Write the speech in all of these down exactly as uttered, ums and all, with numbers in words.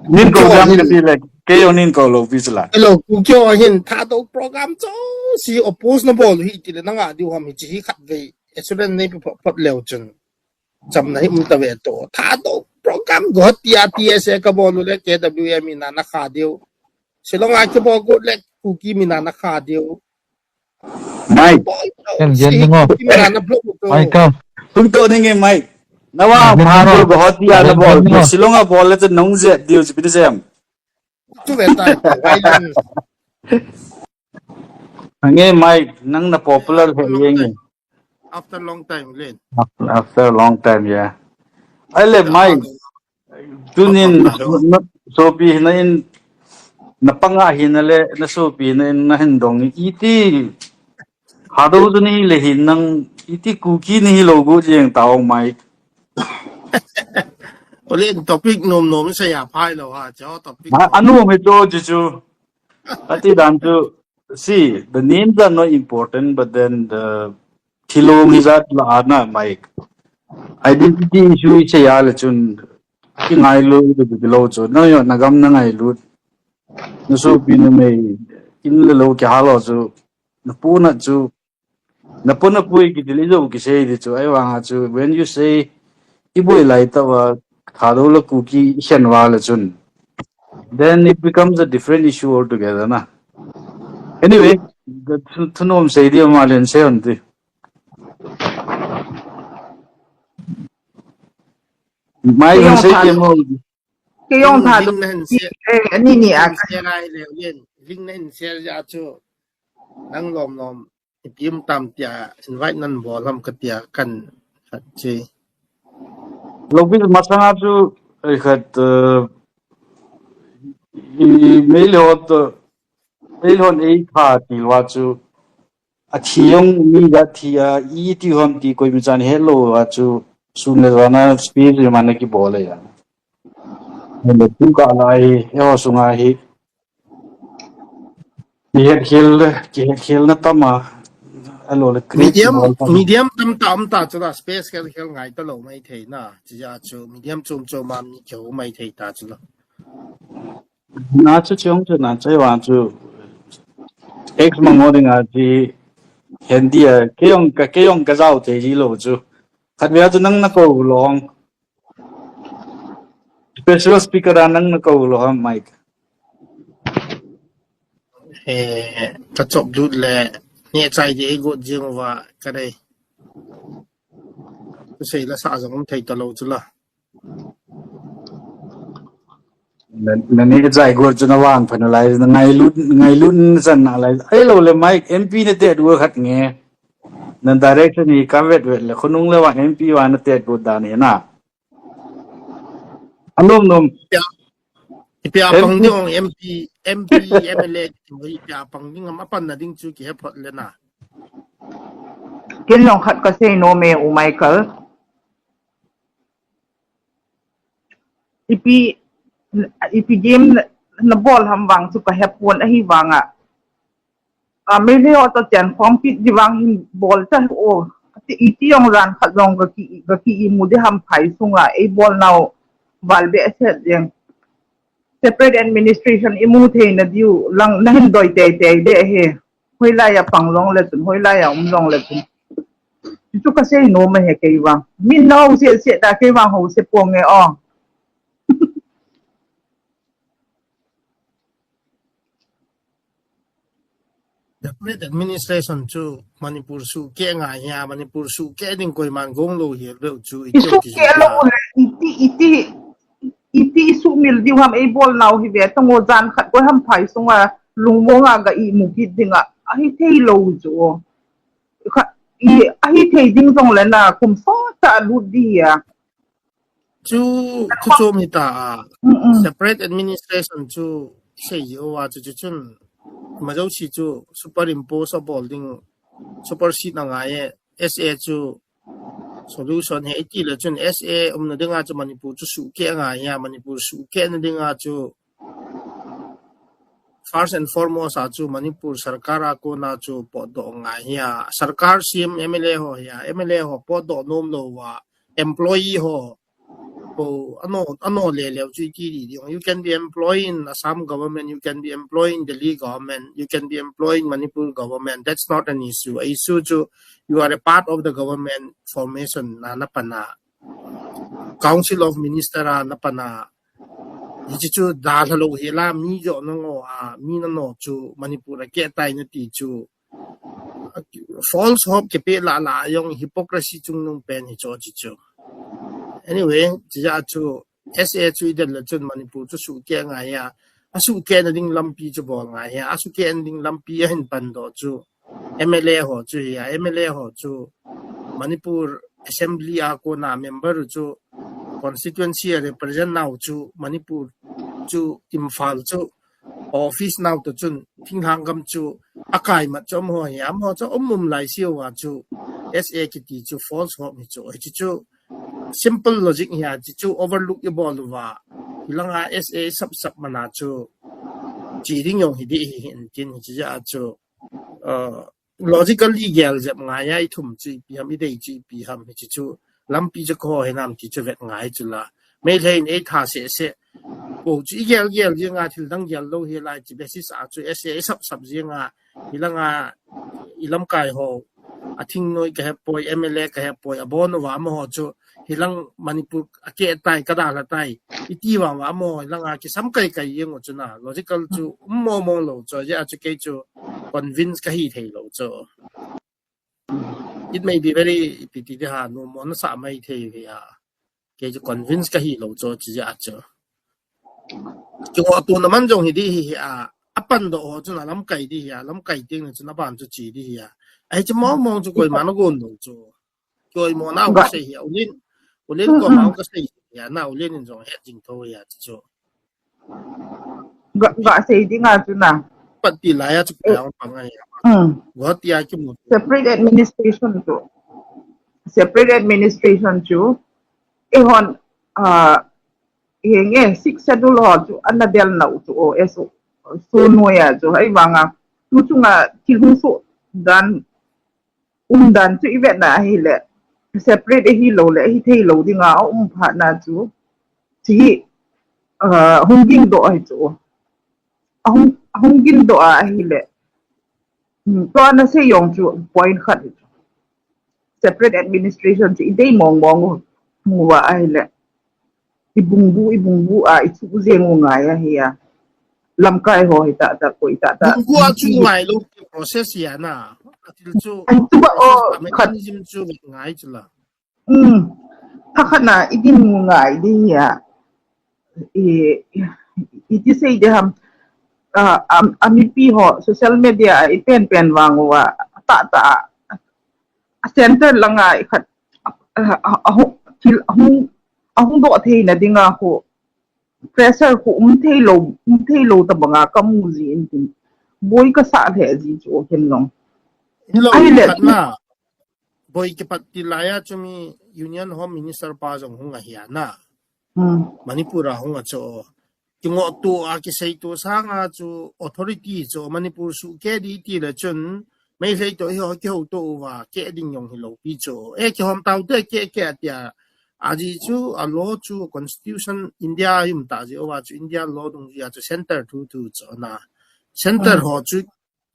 Nin ko Kyo jam hin. Ka ti le, kei jong nin ko lou pi chu la. Hello, Kukyo hin Thadou program chu si oppose na bol hi ti le na nga diu ham hi chi hi khat vei. Assurance nei pi phot phot leu chun. Cham na hi um ta ve to. Thadou program go tia T S A ka bol le K W M ina na kha diu. Shillong a ka bol go le Kuki mina na kha diu. Mike. Bol to. Ken, ken Si ngo. Kuki mina na block to. Michael. Hung to ni nge Mike. Na wa Ken, pha ken to ngo. go tia na Ken, bol. ken ngo. Shillong a bol le chu nong je diu chu pi sem. Chu ve ta. Violence. Nge Mike, nang na popular he ye nge. After long time, Len. After, after a long time, yeah. Ai le Mike, tunin na, na sopi na in na panga hi na le na sopi na in na hin dong iti. Thadou chu ni le hin nang iti Kuki ni hi lo gu jeng ta ong Mike. Ole topic nom nom sa ya phai lo ha, cho topic. Ha, anu me to chu chu. Ati dan chu, see, the names are not important, but then the thilong is at la ana Mike. Identity issue is ya le chun. Ki ngai lu de de lo chu. Na yo na gam na ngai lu. Na sopi na mei in le lo ki ha lo chu. Na pu na chu. Na pu na pui ki dil i zo ki sei di chu. Ai vang a chu. When you say i boi lai ta wa Thadou le Kuki i hian wa le chun. Then it becomes a different issue altogether na. Anyway, the thu- thunom sei di ma len sei on di. Mai Kei hon jong sei tha- di mo. Kei jong Thadou. Link na hin share, Eh, ani ni a share ai le len. Link na hin share ya chu. Nang lom lom. Ipi um tam tia invite nan bol ham ka tia kan khat chi. Lo bi masanga chu ai khat, eh, i mei le hot, eh, mei le hon ei kha ti lua chu. A thi jong mi ga thi a i ti hon ti koi mi chan he lo a chu sun le zana speech le man ki bol le ya. Le tu ka lai e ho sunga hi. Ki het khel, ki het khel na tama. A lo le create Medium, bol tam. Medium tam ta um ta chu la space khel khel ngai ta lo mai thei na. Chi ya chu medium chum chum ma mi keu mai thei ta chu la. Na chu chong chu na chai wa chu. Ex ma ngo ding a chi. Hen dia, kei jong ka, kei jong ka zau te ji lo chu. Khat bia chu nang na ko long. Special speaker a nang na ko lo ha Mike. Eh, ka chop dut le, ne chai di ei got jing wa ka dei. Ku sei la sa jong um thei ta lo chu la. Na, na ne chai got chu na wan pha na lai, na ngai lut, ngai lut na chan na lai. Ai lo le Mike, M P na te du khat nge. Na direction hi ka vet vet le, khonung le wa M P wa na te got da ne na. Anom nom. Ipi a pang ding ong M P, M P, M L A, ipi a pang ding am apan na ding chu ki he phot le na. Ken jong khat ka sei nom e u Michael. Ipi, ipi game na, na bol ham vang chu ka he pon ahi vang a. A, mi le o to chen khom kit di vang hin bol ta o. Ati iti jong ran khat jong ga ki, ga ki i mu de ham phai sunga ei bol nau val be set jeng. Separate administration i mu thei na diu lang na hin doi tei tei de he. Hoilai a pang long le chun, hoilai a um long le chun. Chu ka sei nom e he kei vang. Min nau se se ta kei vang ho se pong e o. Separate administration chu Manipur suh keh ngai hia, Manipur suh keh ding koiman gong lo hi leu chu i I chu suh ki keh lo ja. Le, iti, iti, iti suh mil diu ham ei bol nau hi ve, tong o jan khat koi ham phai sunga, lungmong a ga i mu kit ding a, ahi thei lo chu. Kha, i, ahi thei ding jong le na, kum so ta lut di a. Chu, chu chu mi ta a. Mm-mm. Separate administration chu sei ji o wa chu chu chun. Ma jo si chu superimpose a bol ding, supersede na ngai e, S A chu solution he iti le chun S A um na ding a chu Manipur chu suh keh ngai hia, Manipur suh keh na ding a chu first and foremost a chu Manipur sarkar a kona chu potdoh ngai hia, sarkar C M M L A ho hia, M L A ho potdoh nom lo wa, employee ho, po, ano, ano le le chu iti di ding. You can be employed in Assam government, you can be employed in Delhi government, you can be employed in Manipur government. That's not an issue. A issue chu you are a part of the government formation na, na pana. Council of Minister a na pana. Hichi chu dalha lo hi la mi jo no ngo a, mi na no chu Manipur a ke tai na ti chu. False hope ke pe la la yong hypocrisy chung nung pen hi cho chi chu. Anyway, chi ja chu S A chu i den le chun Manipur chu su ke ngai ya. A su ke na ding lampi chu bol ngai ya. A su ke na ding lampi a hin pan do chu. M L A ho chu hi a, M L A ho chu Manipur Assembly a kona member chu constituency a represent nau chu Manipur chu Imphal chu office nau to chun thinglhang gam chu a kai mat chu amaho hi a, amaho chu um um lai siu a chu S A kiti chu false hope hi chu, hi chu simple logic hi a, chi chu overlook i bol uva. Hilanga S A sap sap mana chu chi ding yong hi di hi hin tin hi chi ja chu, uh, logically gel jep ngai a i thum chu ipi ham, i dei chu ipi ham hi chi chu lampi chu ko he nam ti chu vet ngai chu la. Mei lhein ei tha se se. Ko chu i gel gel jing a thil dang gel lo hi lai chi basis a chu S A sap sap jing a hilanga i lamkai ho a thingnoi ka he poi, M L A ka he poi, a bon uva amaho chu hilang Manipur a ke tai ka dalha tai. I ti vang va amaho hilanga kisam kai kai jing u chu na. Logical chu um mo mo lo chu, ja chu kei chu convince ka hi thei lo chu. It may be very ipi ti di ha, no mo na sa mai thei hi a. Kei chu convince ka hi lo chu chi ja chu. Chu ngo tu na man jong hi di hi hi a. A pan do ho chu na lamkai di hi a, lamkai ting na chu na ban chu chi di hi a. Ai chu mo mo chu koi ma na gon lo chu. Koi mo na u ka sei hi a. Ulin, ulin ko ma u ka sei hi a na, ulin in jong het jing tho hi a chu. Ga, ga sei ding a chu na. Pat ti lai a chu ka yang pang a hi a. Mm. Guwahati a ki mu. Separate administration chu. Separate administration chu. E hon, ah, e nge Sixth Schedule ho chu ana del nau chu o S O. Su nu ya chu hai vang a. Tu chu nga ki hu su dan um dan chu i vet na hi le. Separate hi lo le, hi thei lo ding a, um pha na chu. Chi, ah, hung ging do ai chu. A hung, a hung ging do a hi le. Hmm, to ana sei yong chu point khat hi chu. Separate administration chu i dei mong mong u. Mu wa ai le. I bung bu, i bung bu a, i chu jeng u ngai a hi a. Lamkai ho hi ta ta ko i ta ta. Bung bu a chu ngai lo process ya na. A thil chu. Ai chu ba o khat. Mechanism chu ngai chu la. Hmm. Tha khat na i din u ngai di ya. I, i ti sei de ham. A, a, a mipi ho social media a i pen pen vang u a. Ta ta. A center langa i khat a, a, a, a, thil a hung, a hung do thei na dinga ho pressure ho um thei lo, um thei lo ta banga ka mu ji in tin. Boi ka sa le ji chu ken long. Hello, ai le khat na. Boi ke pat ti la ya chu mi Union Home Minister pa jong hung a hi a na. Hmm. Manipur a hung a chu. Kingoh tu a kisei tu sanga chu authority chu Manipur su ke di ti le chun Meitei to hi ho ki ho to uva ke ding yong hi lo pi chu. E ki hom tau te ke ke tia. A ji chu a law chu constitution India yum ta ji uva chu India law dung ji a chu center thu thu chu na. Center ho chu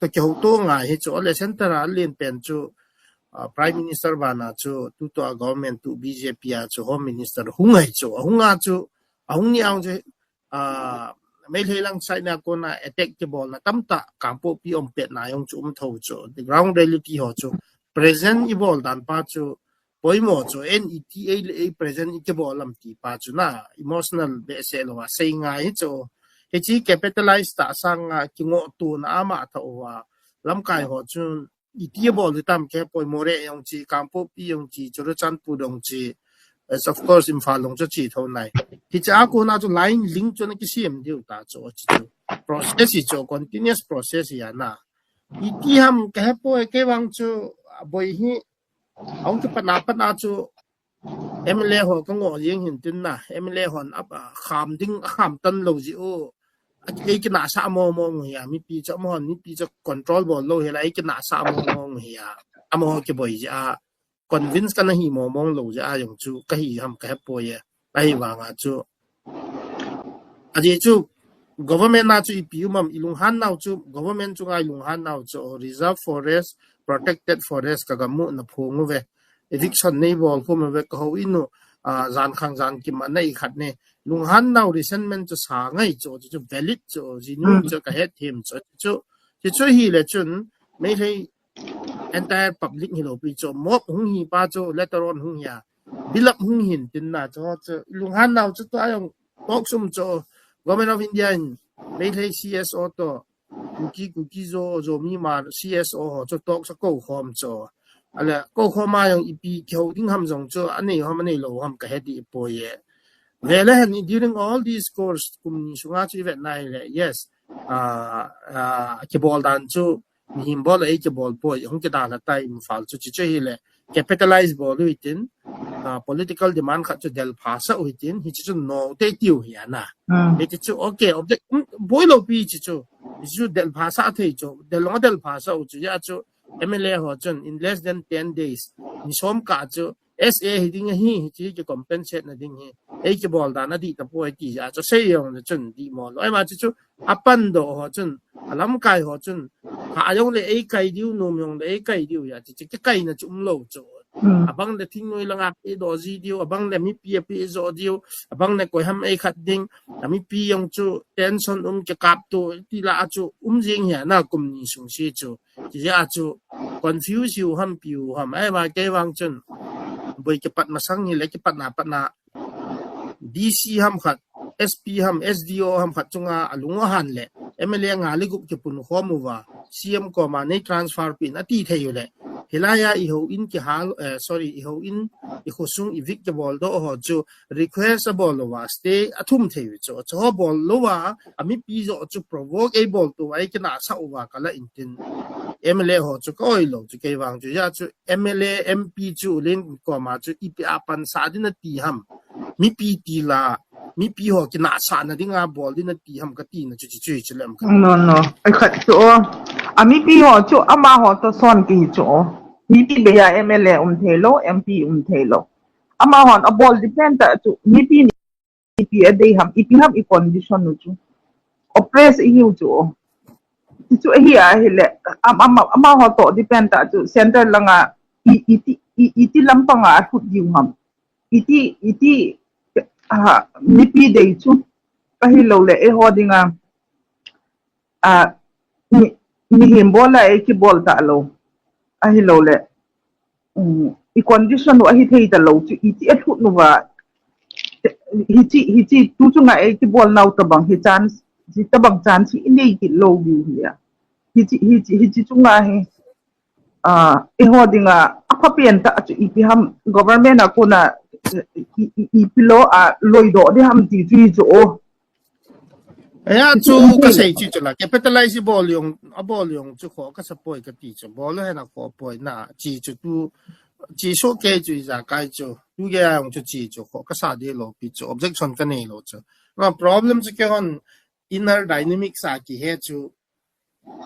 to ki ho to ngai hi chu le center a len pen chu, ah, Prime Minister bana chu tu to a government tu B J P a chu Home Minister hung hai chu hung a chu a hung ni ang chu, ah, Meitei lang China kona attack kibol na tamta Kangpokpi om pet na yong chu um tho chu the ground reality ho chu present i bol dan pa chu poimo chu en i ti ei le ei present i kibol lam ti pa chu na emotional be se lo a sei ngai chu. Hichi capitalize ta sanga kingoh tu na ama tho uva lamkai ho chu i ti bol tam ke poimo re yong chi Kangpokpi yong chi Churachandpur yong chi. As of course Imphal long chu chi tho nai. Hicha kona chu line link chu na kisem diu ta chu chi chu. Process hi chu continuous process ya na. I ti ham ke he poi ke vang chu boi hi Ahung kipat na pat na chu M L A ho ka ngo jing hin tin na, M L A hon ap, a, kham ding, a kham tan lo ji u. A, ei kina sa mo mo ngu hi a, mipi chu, amo hon mipi chu control bol lo hi la, ei kina sa mo mo ngu hi a. Amo ho kiboi ji a, convince kana hi mo mo lo ji a, jong chu ka hi ham ka he poi e. Ahivanga chu, ajeh chu government na chu ipi um am, ilunghan nau chu, government chunga ilunghan nau chu reserve forest, protected forest ka gamu na phong uve. Eviction nei bol khum uve, ka houin u, ah, jan khang jan kim a nei khat ne. Lunghan nau resentment chu sa ngai chu, chu, chu valid chu, jinu chu ka het thim chu, chu, chu, chu hi le chun, Meitei entire public hi lo pi chu, mob hung hi pa chu, later on hung hi a, build up hung hin tin na chu, chu, lunghan nau chu, tu ayong talk sum chu, Government of India in, Meitei C S O to, Kuki, Kuki Zo, Zomi ma, C S O ho chu talk sa ko khom chu. Ale, ko khom a yong ipi kihou ding ham jong chu, anei ham, anei lo ham ka he di po ye. Vele hen, during all these course, kum ni sunga chu i vet nai le, yes, ah, ah, kibol dan chu, mihem bol ei kibol poi, hung kidal a tai, Imphal chu, chi chu hi le, capitalize bol u itin, ah, political demand khat chu del pha sa u itin, hi chi chu no te tiu hi ana. Hmm. Hi chi chu, okay, object, hmm, boi lo pi chi chu, hi chu del pha sa thei chu, del long del pha sa u chu, ya chu, M L A ho chun, in less than ten days, ni som ka chu, S A hi ding hi, hi chi ki compensate na ding hi, ei kibol dan a di ta poi ti ya chu, sei yong na chun, di mo lo, ai ma chi chu, apan do ho chun, alamkai ho chun, ha ayong le ei kai diu, nom yong le ei kai diu ya, chi chi ki kai na chu um lo chu. Hmm. Abang le thingnoi langa pe do ji diu, abang le mipi a pe jo diu, abang le koi ham ei khat ding, a mipi yong chu tension um ki kap tu, ti la a chu um jing hi ana kum ni sung si chu. Chi a chu confuse u ham pi u ham, ai ma kei vang chun. Boi kipat masang hi le kipat na pat na. D C ham khat, S P ham, S D O ham khat chunga alung ahan le, M L A nga le gup kipun khom uva, C M koma nei transfer pin ati thei u le. Hilai a i houin kihal, eh, sorry, i houin, i khosung i vik kibol do ho chu request abol uva, stay athum thei u chu. Chu ho bol uva, a mipi jo chu provoke ei bol tu, ei kina sa uva ka la intin. M L A ho chu ka oi lo chu kei vang chu ya chu M L A, M P chu len koma chu ipi a pan sa din a ti ham. Mipi ti la, mipi ho kina sa na ding a bol din a ti ham ka ti na chu chi chu chu lem ka. No, no. Ai khat chu o. A mipi ho chu ama ho to son ki chu o. Mipi be ya M L A um thei lo, M P um thei lo. Ama hon a bol depend ta chu mipi ni ipi a dei ham, ipi ham i condition u chu. Oppress i hiu chu. Ti chu ahi a hi le, am, am, ama ho to depend ta chu, center langa, i, i ti, i, i ti lampanga a thut diu ham. I ti, i ti, ha, mipi dei chu. Ahi lo le, e ho dinga, a, mi, mihem bol a e kibol ta lo. Ahi lo le. Um, i condition u ahi thei ta lo chu, i ti a thut nu va, hi chi, hi chi, tu chunga ei kibol nau tabang hi chance, hi tabang chance hi i nei kit lo diu hi a. Hi chi, hi chi, hi chi chunga hi, ah, i ho dinga, a pha pen ta chu ipi ham government a kona, i, i, ipi lo a loi do di ham ti chu hi chu o. Aya chu ka sei chi chu la, capitalize bol yong, a bol yong chu kho ka sa poi ka ti chu, bol hen a kho poi na, chi chu tu, chi so ke chu i ja kai chu, tu ge yong chu chi chu kho ka sa de lo pi chu, objection ka nei lo chu. Na problem chu ke hon inner dynamics a ki he chu,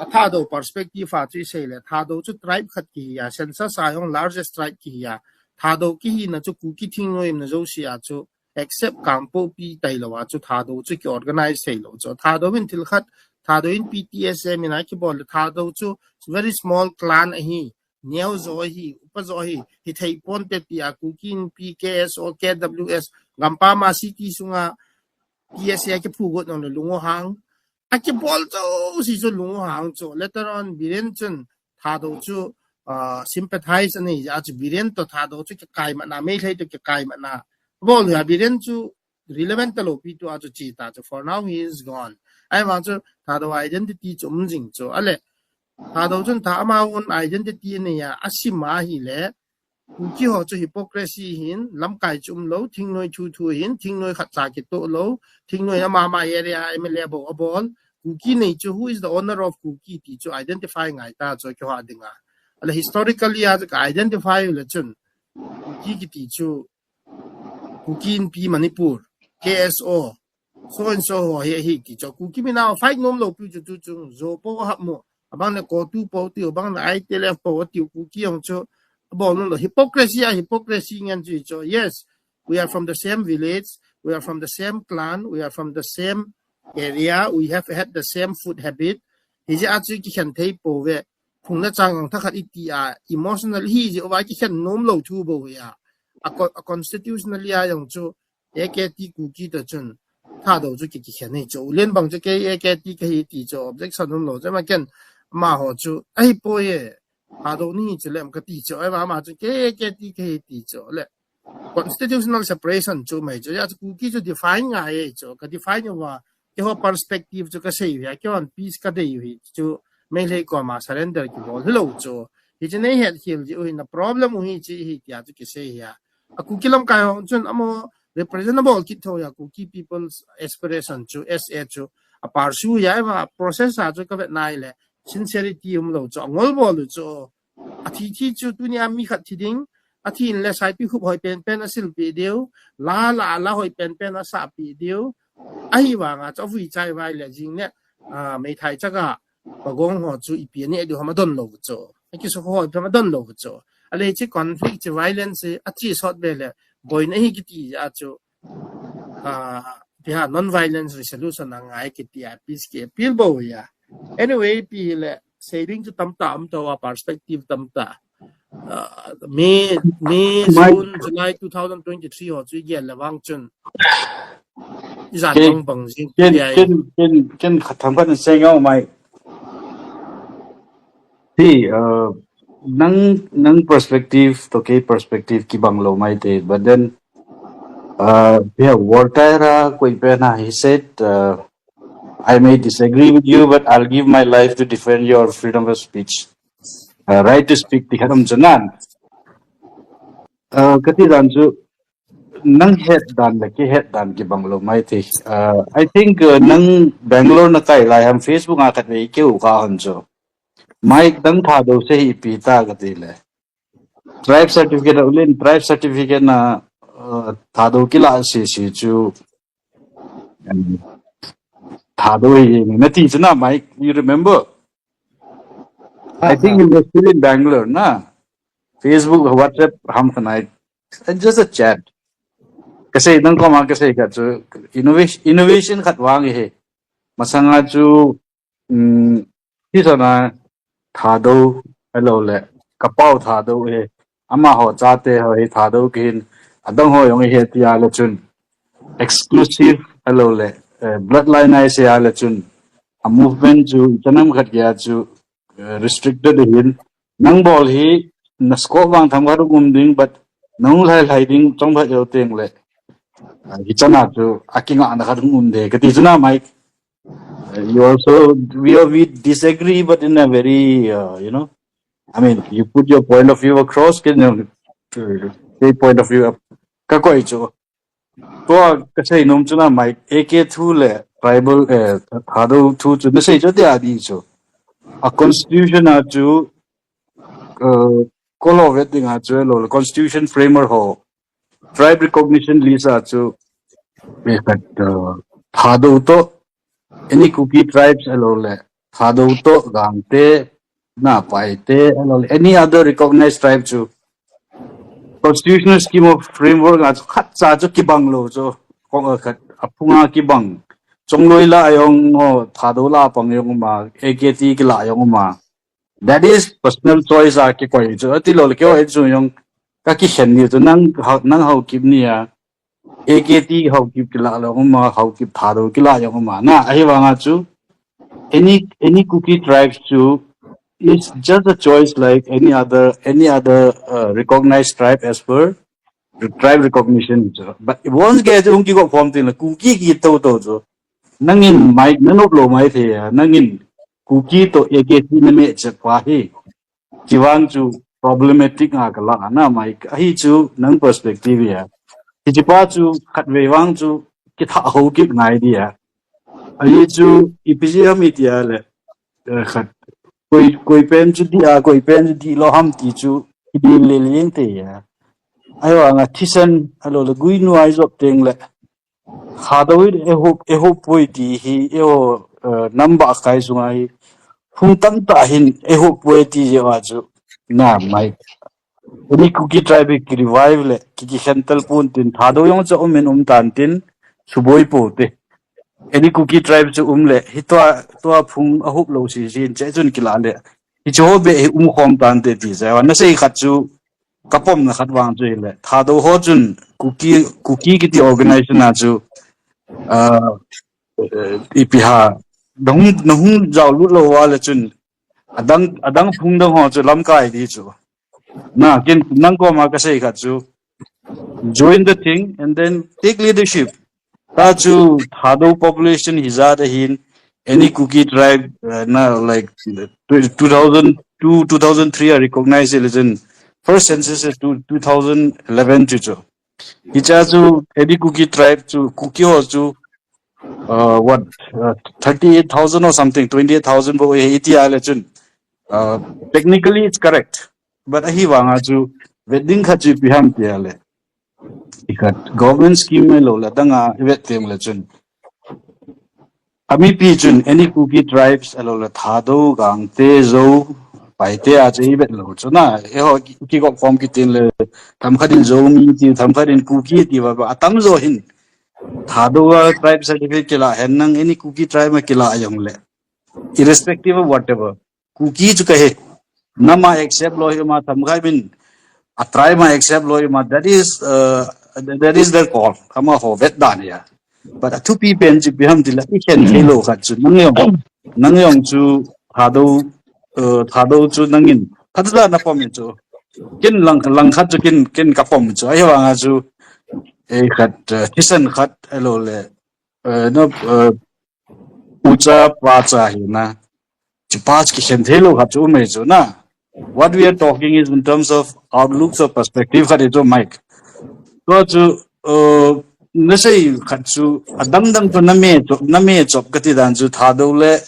a Thadou perspective a chu i sei le, Thadou chu tribe khat ki hi a, census a yong largest tribe ki hi a, Thadou ki hi na chu Kuki thingnoi na jo si a chu, except Kangpokpi tai lo a chu Thadou chu ki organize thei lo chu. Thadou in thil khat, Thadou in P T S M in a kibol le Thadou chu very small clan ahi, neo jo ahi, upa jo ahi, hi thei pon te ti a Kuki Inpi, K S O, K W S, Gampa ma city sunga P S A ki phu got nong le Lungo hang. A kibol chu si chu Lungo hang chu. Later on, Biren chun Thadou chu, ah, sympathize ani a chu Biren to Thadou chu kikai ma na, Meitei to kikai ma na. Bol ya Biren chu relevant ta lo pi tu a chu chi ta chu. For now, he is gone. Ai vang chu Thadou identity chu um jing chu. Ale, Thadou chun tha ama own identity ni ya, a sim a hi le, Kuki ho chu hypocrisy hin, lamkai chu um lo, thingnoi thu thu hin, thingnoi khat cha ki to lo, thingnoi ama ma area M L A bo a bol, Kuki nei chu, who is the owner of Kuki ti chu identify ngai ta chu ki ho a dinga. Ale historically a chu ka identify le chun, Kuki ki ti chu, Kuki Inpi Manipur, K S O, so and so ho hi, hi ti chu. Kuki mi nau fight nom lo pi chu tu chu, zo po hap mo. Abang le ko tu po ti, abang le I T L F po ti, Kuki yong chu. Abang lo hypocrisy a, hypocrisy ngen chu chu. Yes. we are from the same village, we are from the same clan, we are from the same area, we have had the same food habit. Hijeh a chu kikhen thei pouve. Phung le chang ang thakhat iti a, emotional hijeh uva kikhen nom lou thu bou hi a. A co-, a constitutionally a jong chu, A K T Kuki toh chun, Thadou chu ki, kikhen hi chu. Ulen bang chu kei A K T kahi ti chu, objection um lou chu, ama ken, amaho chu, ahipoi e, Thadou nahi chu lem kati chu, ama, ama chu kei A K T kahi ti chu, le. Constitutional separation chu mai chu, hijeh chu Kuki chu define ngai e chu, ka define uva, keiho perspective chu kasei u hi, keihon peace kadei u hi chu, Meitei koma surrender kibol hilou chu. Hichu nei het khel jeh u hi na problem u hi chu hi tia chu kisei hi a. A Kuki lamkai ho chun amaho represent abol kit thou hi a, Kuki people's aspiration chu, S A chu, a pursue hi a, ama process a chu kavet nai le, sincerity um lou chu, angol bol u chu. Athi thi chu tunia mi khat thi ding, athi in le saipikhup hoi penpen asilpeh diu, la la la hoi penpen asahpeh diu. Ahivanga chu avui chai vai le jing le, ah, meithai chaka, pagong ho chu ipi aneh diu ham adon lou chu. Akisukha hoi pen adon lou chu. Ahile chu conflict chu violence hi ache sot be le, boina hi kiti a chu. Ah, tia non-violence resolution angai kiti a, peace ki appeal bou hi a. Anyway, ipi hile, sei ding chu tamtah um tou a, perspective tamtah. Ah, May, May, June, July two thousand twenty-three ho chu igel le vang chun. Ijat bang bang jing ken, ken, ken, ken khat tham khat sei ngau mai. Hi, uh, nang, nang perspective toh kei perspective kibang lou mai te, but then, uh, yeah, Voltaire a koi pen a, he said, uh, "I may disagree with you, but I'll give my life to defend your freedom of speech." Uh, right to speak, ti khat um chu nan. Uh, kati dan chu, nang het dan le kei het dan kibang lou mai te. Uh, I think, uh, nang Bangalore nakai lai ham Facebook a khat vei keu ka han chu. Mike dang Thadou sei hi ipi ta kati le. Tribe certificate, ulen tribe certificate na, uh, Thadou kila sese chu. Um, Thadou hi nati chu na Mike, you remember? I think you were still in Bangalore, na? Facebook, WhatsApp, ham khanai. And just a chat. Kasei, nang koma kasei khat chu innovation, innovation khat vang hi. Masanga chu, um, hi sana Thadou, hello le, kapau Thadou hi. Amaho chate ho hi Thadou kihin, adang ho jong hi tia le chun. Exclusive, hello le, eh, bloodline a sei a le chun. A movement chu, chanam khat kia chu, eh, restricted hin. Nang bol hi, na scope vang tham khat um ding, but nang lai lai ding, chong khat jou teng le. Ah, hi chana chu, akinga na khat um de. Kati chu na, Mike. Uh, you also, we, we disagree, but in a very, uh, you know, I mean, you put your point of view across, can you, uh, say point of view up. Ka koi chu. Tua kasei nom chu na Mike, A K two le tribal, eh, Thadou two chu nasei chu tia di chu. A constitution a chu, uh, kolo vet ding a chu lo, constitution framer ho. Tribe recognition list a chu, eh, khat, uh, Thadou toh, any Kuki tribes hello le, Thadou toh, Gangte, Napaite, hello le, any other recognized tribe chu, constitutional scheme of framework a chu, khat cha chu kibang lou chu, kong a khat, aphunga kibang. Chongloi la jong, o, Thadou la pang jong ma, A K T kila jong ma. That is personal choice a kikoi chu. Ati lou le kei chu jong kakikhen ni chu nang hao, nang Haokip ni a. A K T Haokip kila lou ma, Haokip Thadou kila jong ma. Na, ahivanga chu. Any, any Kuki tribes chu is just a choice like any other, any other, uh, recognized tribe as per the tribe recognition chu. But once ke chu hung kigop khom tin la Kuki kito to chu. Nangin Mike nanop lou mai thei a, nangin Kuki toh A K T nameh chet pa hi. Chivang chu problematic a kala na Mike. Ahi chu nang perspective a. Hiche pa chu khatvei vang chu kitha Haokip ngai dia. Ahi chu ipi jeh ham itia le. Eh, khat. Koi, koi pen chu di a, koi pen chu di lou ham ti chu. Kidil le leng te a. Ahivanga thisan, ahilou le guinu a ijop teng le. Thadou in eiho, eiho poi ti hi, eiho, eh, number kai sunga hi. Hung tamtah hin eiho poi ti jeh a chu. Na, Mike. Any Kuki tribe ki revive le, ki, ki khentel pon tin, Thadou jong chu um in um tan tin, suboi pote. Any Kuki tribe chu um le, hi tua, tua phung a hup lou si jin, che chun kila le. Hi chu ho be hi um khom tante ti, che wa na sei khat chu, ka pomna khat vang chu hi le. Thadou ho chun, Kuki, Kuki kiti organization a chu, uh, ipi ha, nahung, nahung jao lut lou va le chun, adang, adang phung dang ho chu lamkai di chu. Na, kin, nang koma ka sei khat chu, join the thing and then take leadership. Ta chu Thadou population hi jat ahin, any Kuki tribe, uh, na, like, two thousand two, two thousand three a recognize religion. First census is two, two thousand eleven chu chu. Hicha chu any Kuki tribe chu, Kuki ho chu, uh, what, uh, thirty-eight thousand or something, twenty-eight thousand bo he iti a le chun. Uh, technically it's correct. But ahi vanga chu, vet ding khat chu ipi ham ti a le. Ikhat, government scheme mai lou le, danga i vet teng le chun. Ami pi chun, any Kuki tribes, a lou le Thadou, Gangte, Zou, Paite a chu i vet lou chu na, e ho ki, ki gop form ki tin le, tham khat in Zomi ti, tham khat in Kuki ti va, va, atam jo hin. Thadou a tribe certificate kila hen nang, any Kuki tribe ma kila ayong le. Irrespective of whatever. Kuki chu ka he. Nama accept lou hi ma tham khai bin. A tribe ma accept lou hi ma. That is, uh, that is their call. Kama ho vet dan ya. But a thupi pen chu ipi ham ti la i khen thei lou khat chu. Nang jong. Nang jong chu Thadou, uh, Thadou chu nangin. Khat la na pom chu. Kin lang, lang khat chu kin, kin ka pom chu. Ahi vanga chu. E khat, uh, thisan khat a lou le. Uh, no, uh, Ucha pacha hi na. Chi pa chu kikhen thei lou khat chu um e chu na. What we are talking is in terms of outlooks or perspective khat hi chu Mike. Tua chu, uh, na sei khat chu adang dang chu na me chop, na me chop ka ti dan chu Thadou le,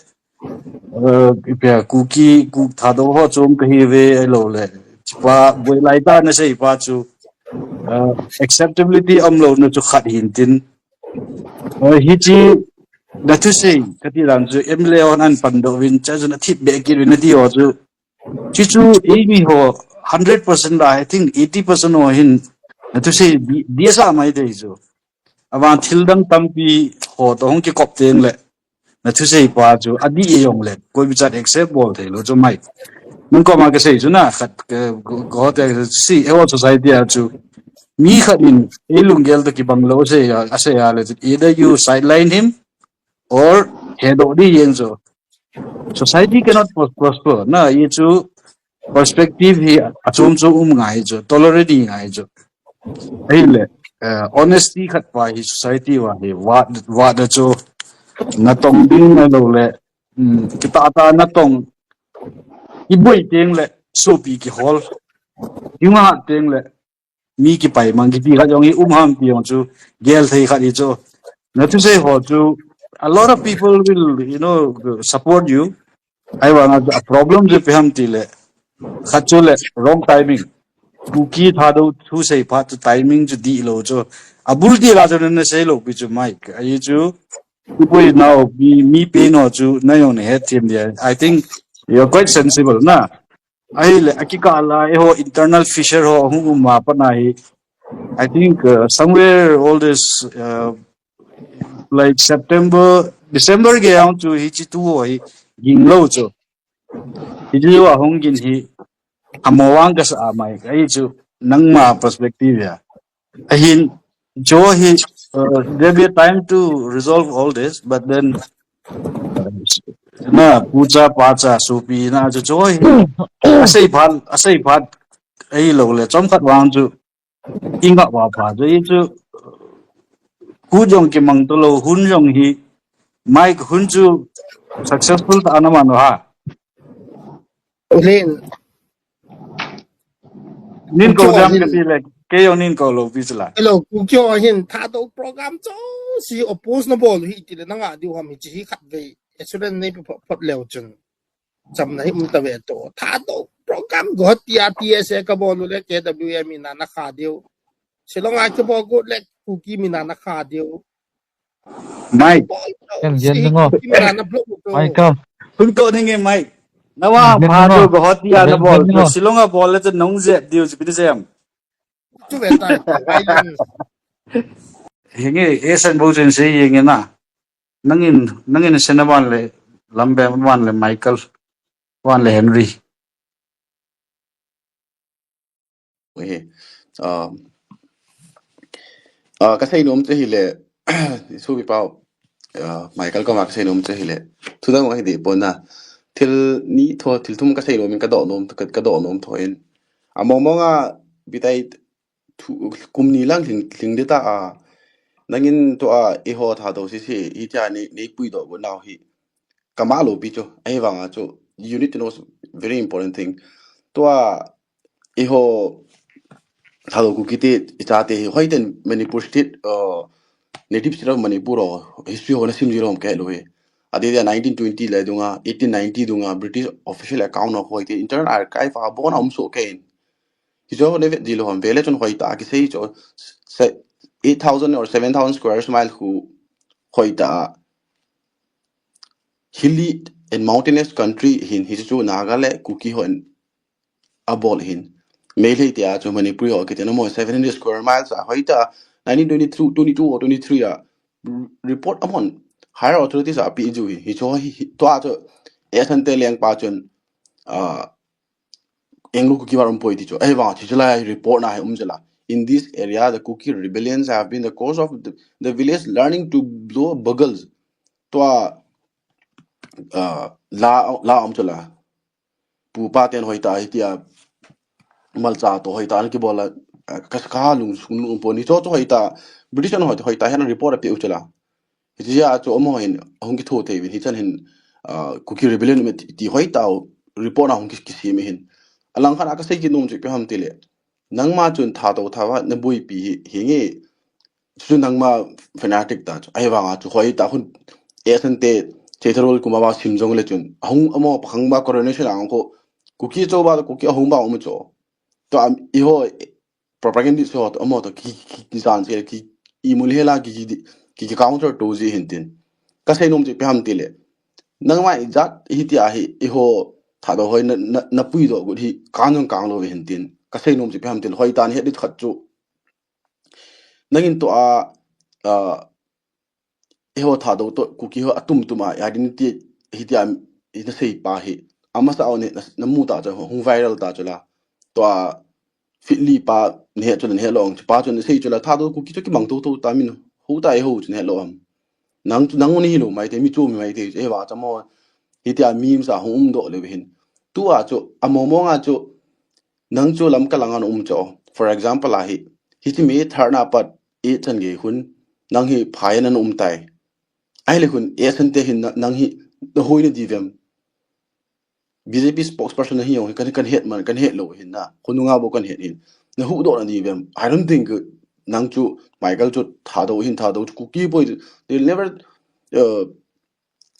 uh, ipi a Kuki, Kuk Thadou ho chu um ka hi ve a lou le. Chi pa boi lai ta na sei pa chu, uh, acceptability um lou na chu khat hin tin. Uh, hi chi Na thusei, ka ti dan chu M L A hon an pan doh uvin, cha chu na thip beh kit uvin na ti ho chu. Chi chu, eimi ho, hundred percent la, I think eighty percent ho hin, na thusei, di, di sa mai te chu. Avan thil dang tampi ho to hung kikop teng le. Na thusei pa chu, a di e jong le, koi bichat accept bol thei lou chu mai. Nang koma ka sei chu na, khat, ka, ko, ko te, si, e wo society a chu. Mi khat in, ei lunggel to kibang lou sei a, a sei a le chu. Either you sideline him, or hedoh di jeng chu. Society cannot pros-, prosper. Na, hi chu perspective hi achom chom um ngai chu, tolerate ngai chu. Ahile, eh, honesty khat pa hi society va hi, va, va da chu, na tong ding na lou le, um, kita ta na tong, i boi teng le, sopi kihol, i nga teng le, mi kipai mang kiti khat jong hi um ham ti jong chu gel thei khat hi chu. Na thusei ho chu a lot of people will, you know, support you. Ahivang a problem chu ipi ham ti le. Khat chu le wrong timing. Kuki Thadou thusei phat chu timing chu di lou chu. A bul ti la chu na sei lou pi chu Mike. Ahi chu. Ipui nau mi, mi pen ho chu na jong na het them dia. I think you're quite sensible na. Ahile, akikah la, eiho internal fissure ho, hung um ma pa na hi. I think, uh, somewhere all this, uh, like September, December gei a chu hichi tu ho hi ging lou chu. Hichi tu a hung gin hi, amo vang ka sa mai, ahi chu, nangma perspective ya. Ahin, chu hi, uh, there be a time to resolve all this, but then, uh, na, pucha, pacha, supi, na, chu, chu hi, asei phat, asei phat, ahilou le, chomkhat vang chu, i nga va pha, chu, hi chu, khu jong kimang to lou, hun jong hi, Mike hun chu, successful ta na man ha. Len. Nin ko jam ka ti le, kei jong nin ko lou pi chu la. Hello, Kukyo hin, Thadou program chu, si oppose na bol hi ti le, na nga diu ham hi chi hi khat vei. Assurance nei pi phot, phot leu chun. Cham na hi um ta ve to. Thadou program go ti a T S A ka bol le, K W M in na na kha diu. Shillong a ka bol go le, Kuki min na na kha diu. Mike. Ken gen ngo. Mike kam. Hun ko ninge Mike. Navang pha chu bahut dia nabol chu, Shillong a bol le chu nahung jep diu chu ipi ti jep. Chu ve tai, violence. Hinge, Asian bou chun sei hinge na. Nangin, nangin Sena van le, Lambe van le, Michael van le, Henry. He. Um, uh, kasei nom chu hile, isopi pau, uh, Michael koma kasei nom chu hile. Thudang hi dipon na. Thil ni tho, thil thum kasei nom in kadoh nom, ka, kadoh nom tho in. Among mong a bitai thu, kum ni lang lhing, lhing dita a. Nangin tua eiho Thadou sese, hitia nei, nei puidoh got nau hi. Kama loupi chu, ahivanga chu, you need to know very important thing. Tua, eiho Thadou Kuki te, ichate hi, hoiten Manipur state, uh, native state of Manipur ho, history ho nasim ji lou ham kahe lou hi. Adeh dia nineteen twenty le dunga, eighteen ninety dunga, British official account ho hoite, Internal Archive a bon a um soh kei in. Hichu ho nei vet ji lou ham, vele chun hoita kisei chu, se, eight thousand or seven thousand square mile khu hoita hilly and mountainous country hin, hichu Naga le Kuki hon abol hin. Meitei tia chu Manipuri ho kiti na mo seven hundred square miles a hoita nineteen twenty-two, twenty-two or twenty-three a r-, report amon higher authorities a pi ju hi. Hichu hi, hi, tua chu Asante lengpa chun, ah, Anglo Kuki War umpoi ti chu. Ahivang, chu chu lai report na hi um jela. In this area, the Kuki rebellions have been the cause of the, the village learning to blow bugles. Tua, uh, la, la um chu la. Pu pa ten hoita hitia, malcha to hoita ana kibol a, uh, kas ka lung sung lung po ni chu chu hoita, British an hoita, hoita hian report a pe u chu la. Hitia chu amaho hin, ahung kitho thei uvin, hichan hin, ah, Kuki Rebellion um e ti, ti hoitah report a hung ki, kisem e hin. Alang khat a kasei kit nom chu ipi ham tile. Nangma chun Thadou Thadou na boipi hi, hinge, chu nangma fanatic ta chu. Ahivanga chu hoitah hun, Asante, Cheitharol Kumar ba sim jong le chun. Ahung amaho pakhang ba coronation a hung ko. Kuki cho ba, Kuki ahung ba um cho. To am, eiho, propagandist ho to, amaho to ki, ki, ki san se ki, imul hela ki, ki, ki, ki counter to ji hin tin. Kasei nom chu ipi ham tile. Nangma ijat hitia hi, eiho Thadou hoi na, na, na puidoh got hi, kang jong kang lou hin tin. Kasei nom chu ipi ham tile, hoita nahet dit khat chu. Nangin tua, ah, eiho Thadou to Kuki ho atum tum a identity hitia hi nasei pa hi. Amasa a na, na mu ta chu hung viral ta chu la. Tua Fitli pa nahe chu nahe lou ang chu pa chu nasei chu la Thadou Kuki chu kimang to to ta min ho ta eiho chu nahe lou am. Nang chu nang u nahi lou mai te mi chu mi mai te chu eiho a chu mo hitia memes a hung um doh le hin. Tua chu among mong a chu nang chu Lamka langa na um chu. For example a hi. Hichi mi tharna pat e chan gei hun, nang hi phai na um tai. Ahile hun, Asante hin na, nang hi, na hoi na di vem. B J P spokesperson na hi jong, kan, kan het man, kan het lou hin na. Khonunga bou kan het hin. Na huhdoh na di vem. I don't think, uh, nang chu, Michael chu, Thadou hin, Thadou chu, Kuki poi, they'll never, uh,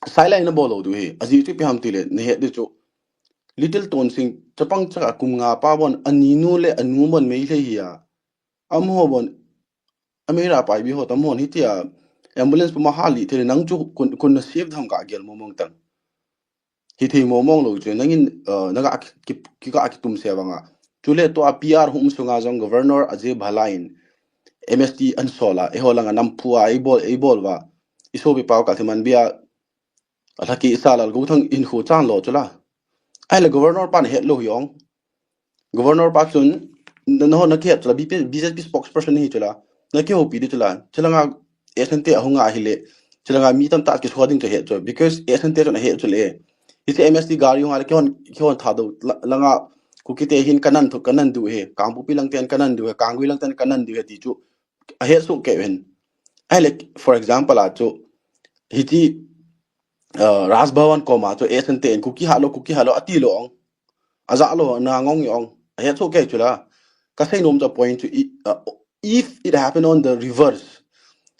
sideline na bol lou diu hi. Ajeh chu ipi ham tile, na het di chu. Little Tonsing, chapang chaka kum nga pa bon, ani nu le anu bon Meitei hi a. Amaho bon, Amira pai bi ho tam hon hitia ambulance puma hali thei nang chu kun, kun na save tham ka gel momong tang. Hithei momong lou chu nangin, uh, naga ki, ki, ki ka kitum se vanga. Chule tua P R hum sunga jong Governor Ajay Bhalla in M S T an sola, eiho langa namphu a, eibol, eibol va. Isopi pau ka thiman bia, alhaki isa lal go thang in khu chan lo chu la. Ahile Governor pan het lou hi ong. Governor pa chun, na, na ho na kihet chu la, B P, B J P spokesperson hi chu la. Na kihopi di chu la. Chu langa Asante ahunga ahile. Chu langa mi tamtah kisua ding chu het chu. Because Asante chun ahet chu le. Hiche M S T gari hunga le kihon, kihon Thadou la, langa Kuki te hin kanan thu, kanan diu he. Kangpokpi lang ten kanan diu he. Kanggui lang ten kanan diu he ti chu. Ahet soh kei u hin. Ahile, for example a chu. Hiche, uh, Raj Bhavan koma chu Asante in Kuki halo, Kuki halo, ati lo ong. Aja lo, na ngong ong. Ahet soh kei chu la. Kasei nom chu point chu, i, uh, if it happen on the reverse,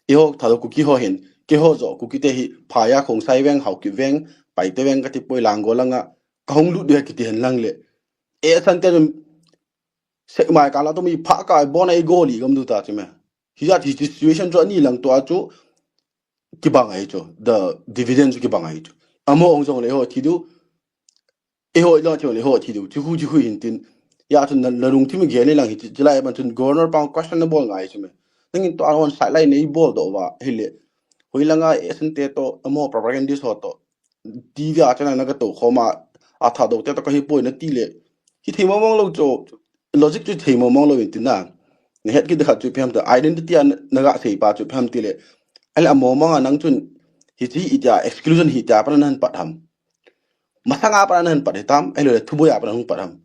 eiho Thadou Kuki ho hin, keiho jo Kuki te hi, phai a Khongsai veng, Haokip veng, Paite veng kati poi Langol langa, kahung lut di kiti hen lang le. Asante jong, Sekmai kala to mi pha ka bon a i goli gam du ta chu me. Hijat hi situation chu ani lang to a chu, kibang ahi chu, the dividend chu kibang ahi chu. Amaho ong jong le eiho thi diu, Eiho ilo chu le ho thi diu, chu hu chu hu hin tin. Ya chun na, na lungthim gel le lang hi, chu lai ban chun governor pang question na bol ngai chu me. Nangin tua hon side line nei bol doh uva, hile. Hoilanga S N te to, amaho propagandist ho to. T V a channel na ka to khoma, a Thadou te to ka hi poi na ti le. Hi thei mong mong lou chu, logic chu thei mong mong lou in tin na. Na het kit khat chu ipi ham ta, identity a na, na ga sei pa chu ipi ham ti le. Ale amo mong a nang chun, hi chi hi tia, exclusion hi tia, pa na han pat ham. Masanga pa na han pat hi tam, ale le thuboi a pa na hung pat ham.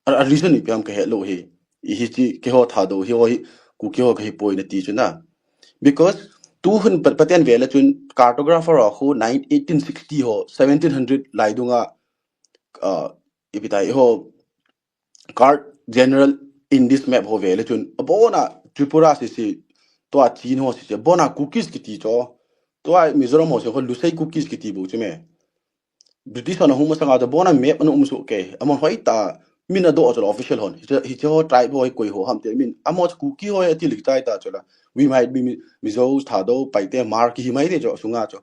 A, a reason ipi ham ka het lou hi. I hi chi, keiho Thadou, hi ho hi, Kuki ho ka hi poi na ti chu na. Because, tu hun pa, Pathen ve le chun, cartographer ho khu, nine, eighteen sixty ho, seventeen hundred lai dunga, uh, ipi tai, ho, card general in this map ho ve le chun, abona Tripura si si, tua Chin ho si si, abona Kukis kiti cho, tua Mizoram ho si ho Lusei Kukis kiti bu chu me. British ho na hung masanga to abona map ana um su ke, amon hoi ta, min a do cho official hon, hi che, hi che ho tribe ho koi ho ham te, min, amo Kuki ho ti lik tai ta cho la, we might be Mi-, Mizo, Thadou, Paite, Hmar ki hi mai te cho, sunga cho.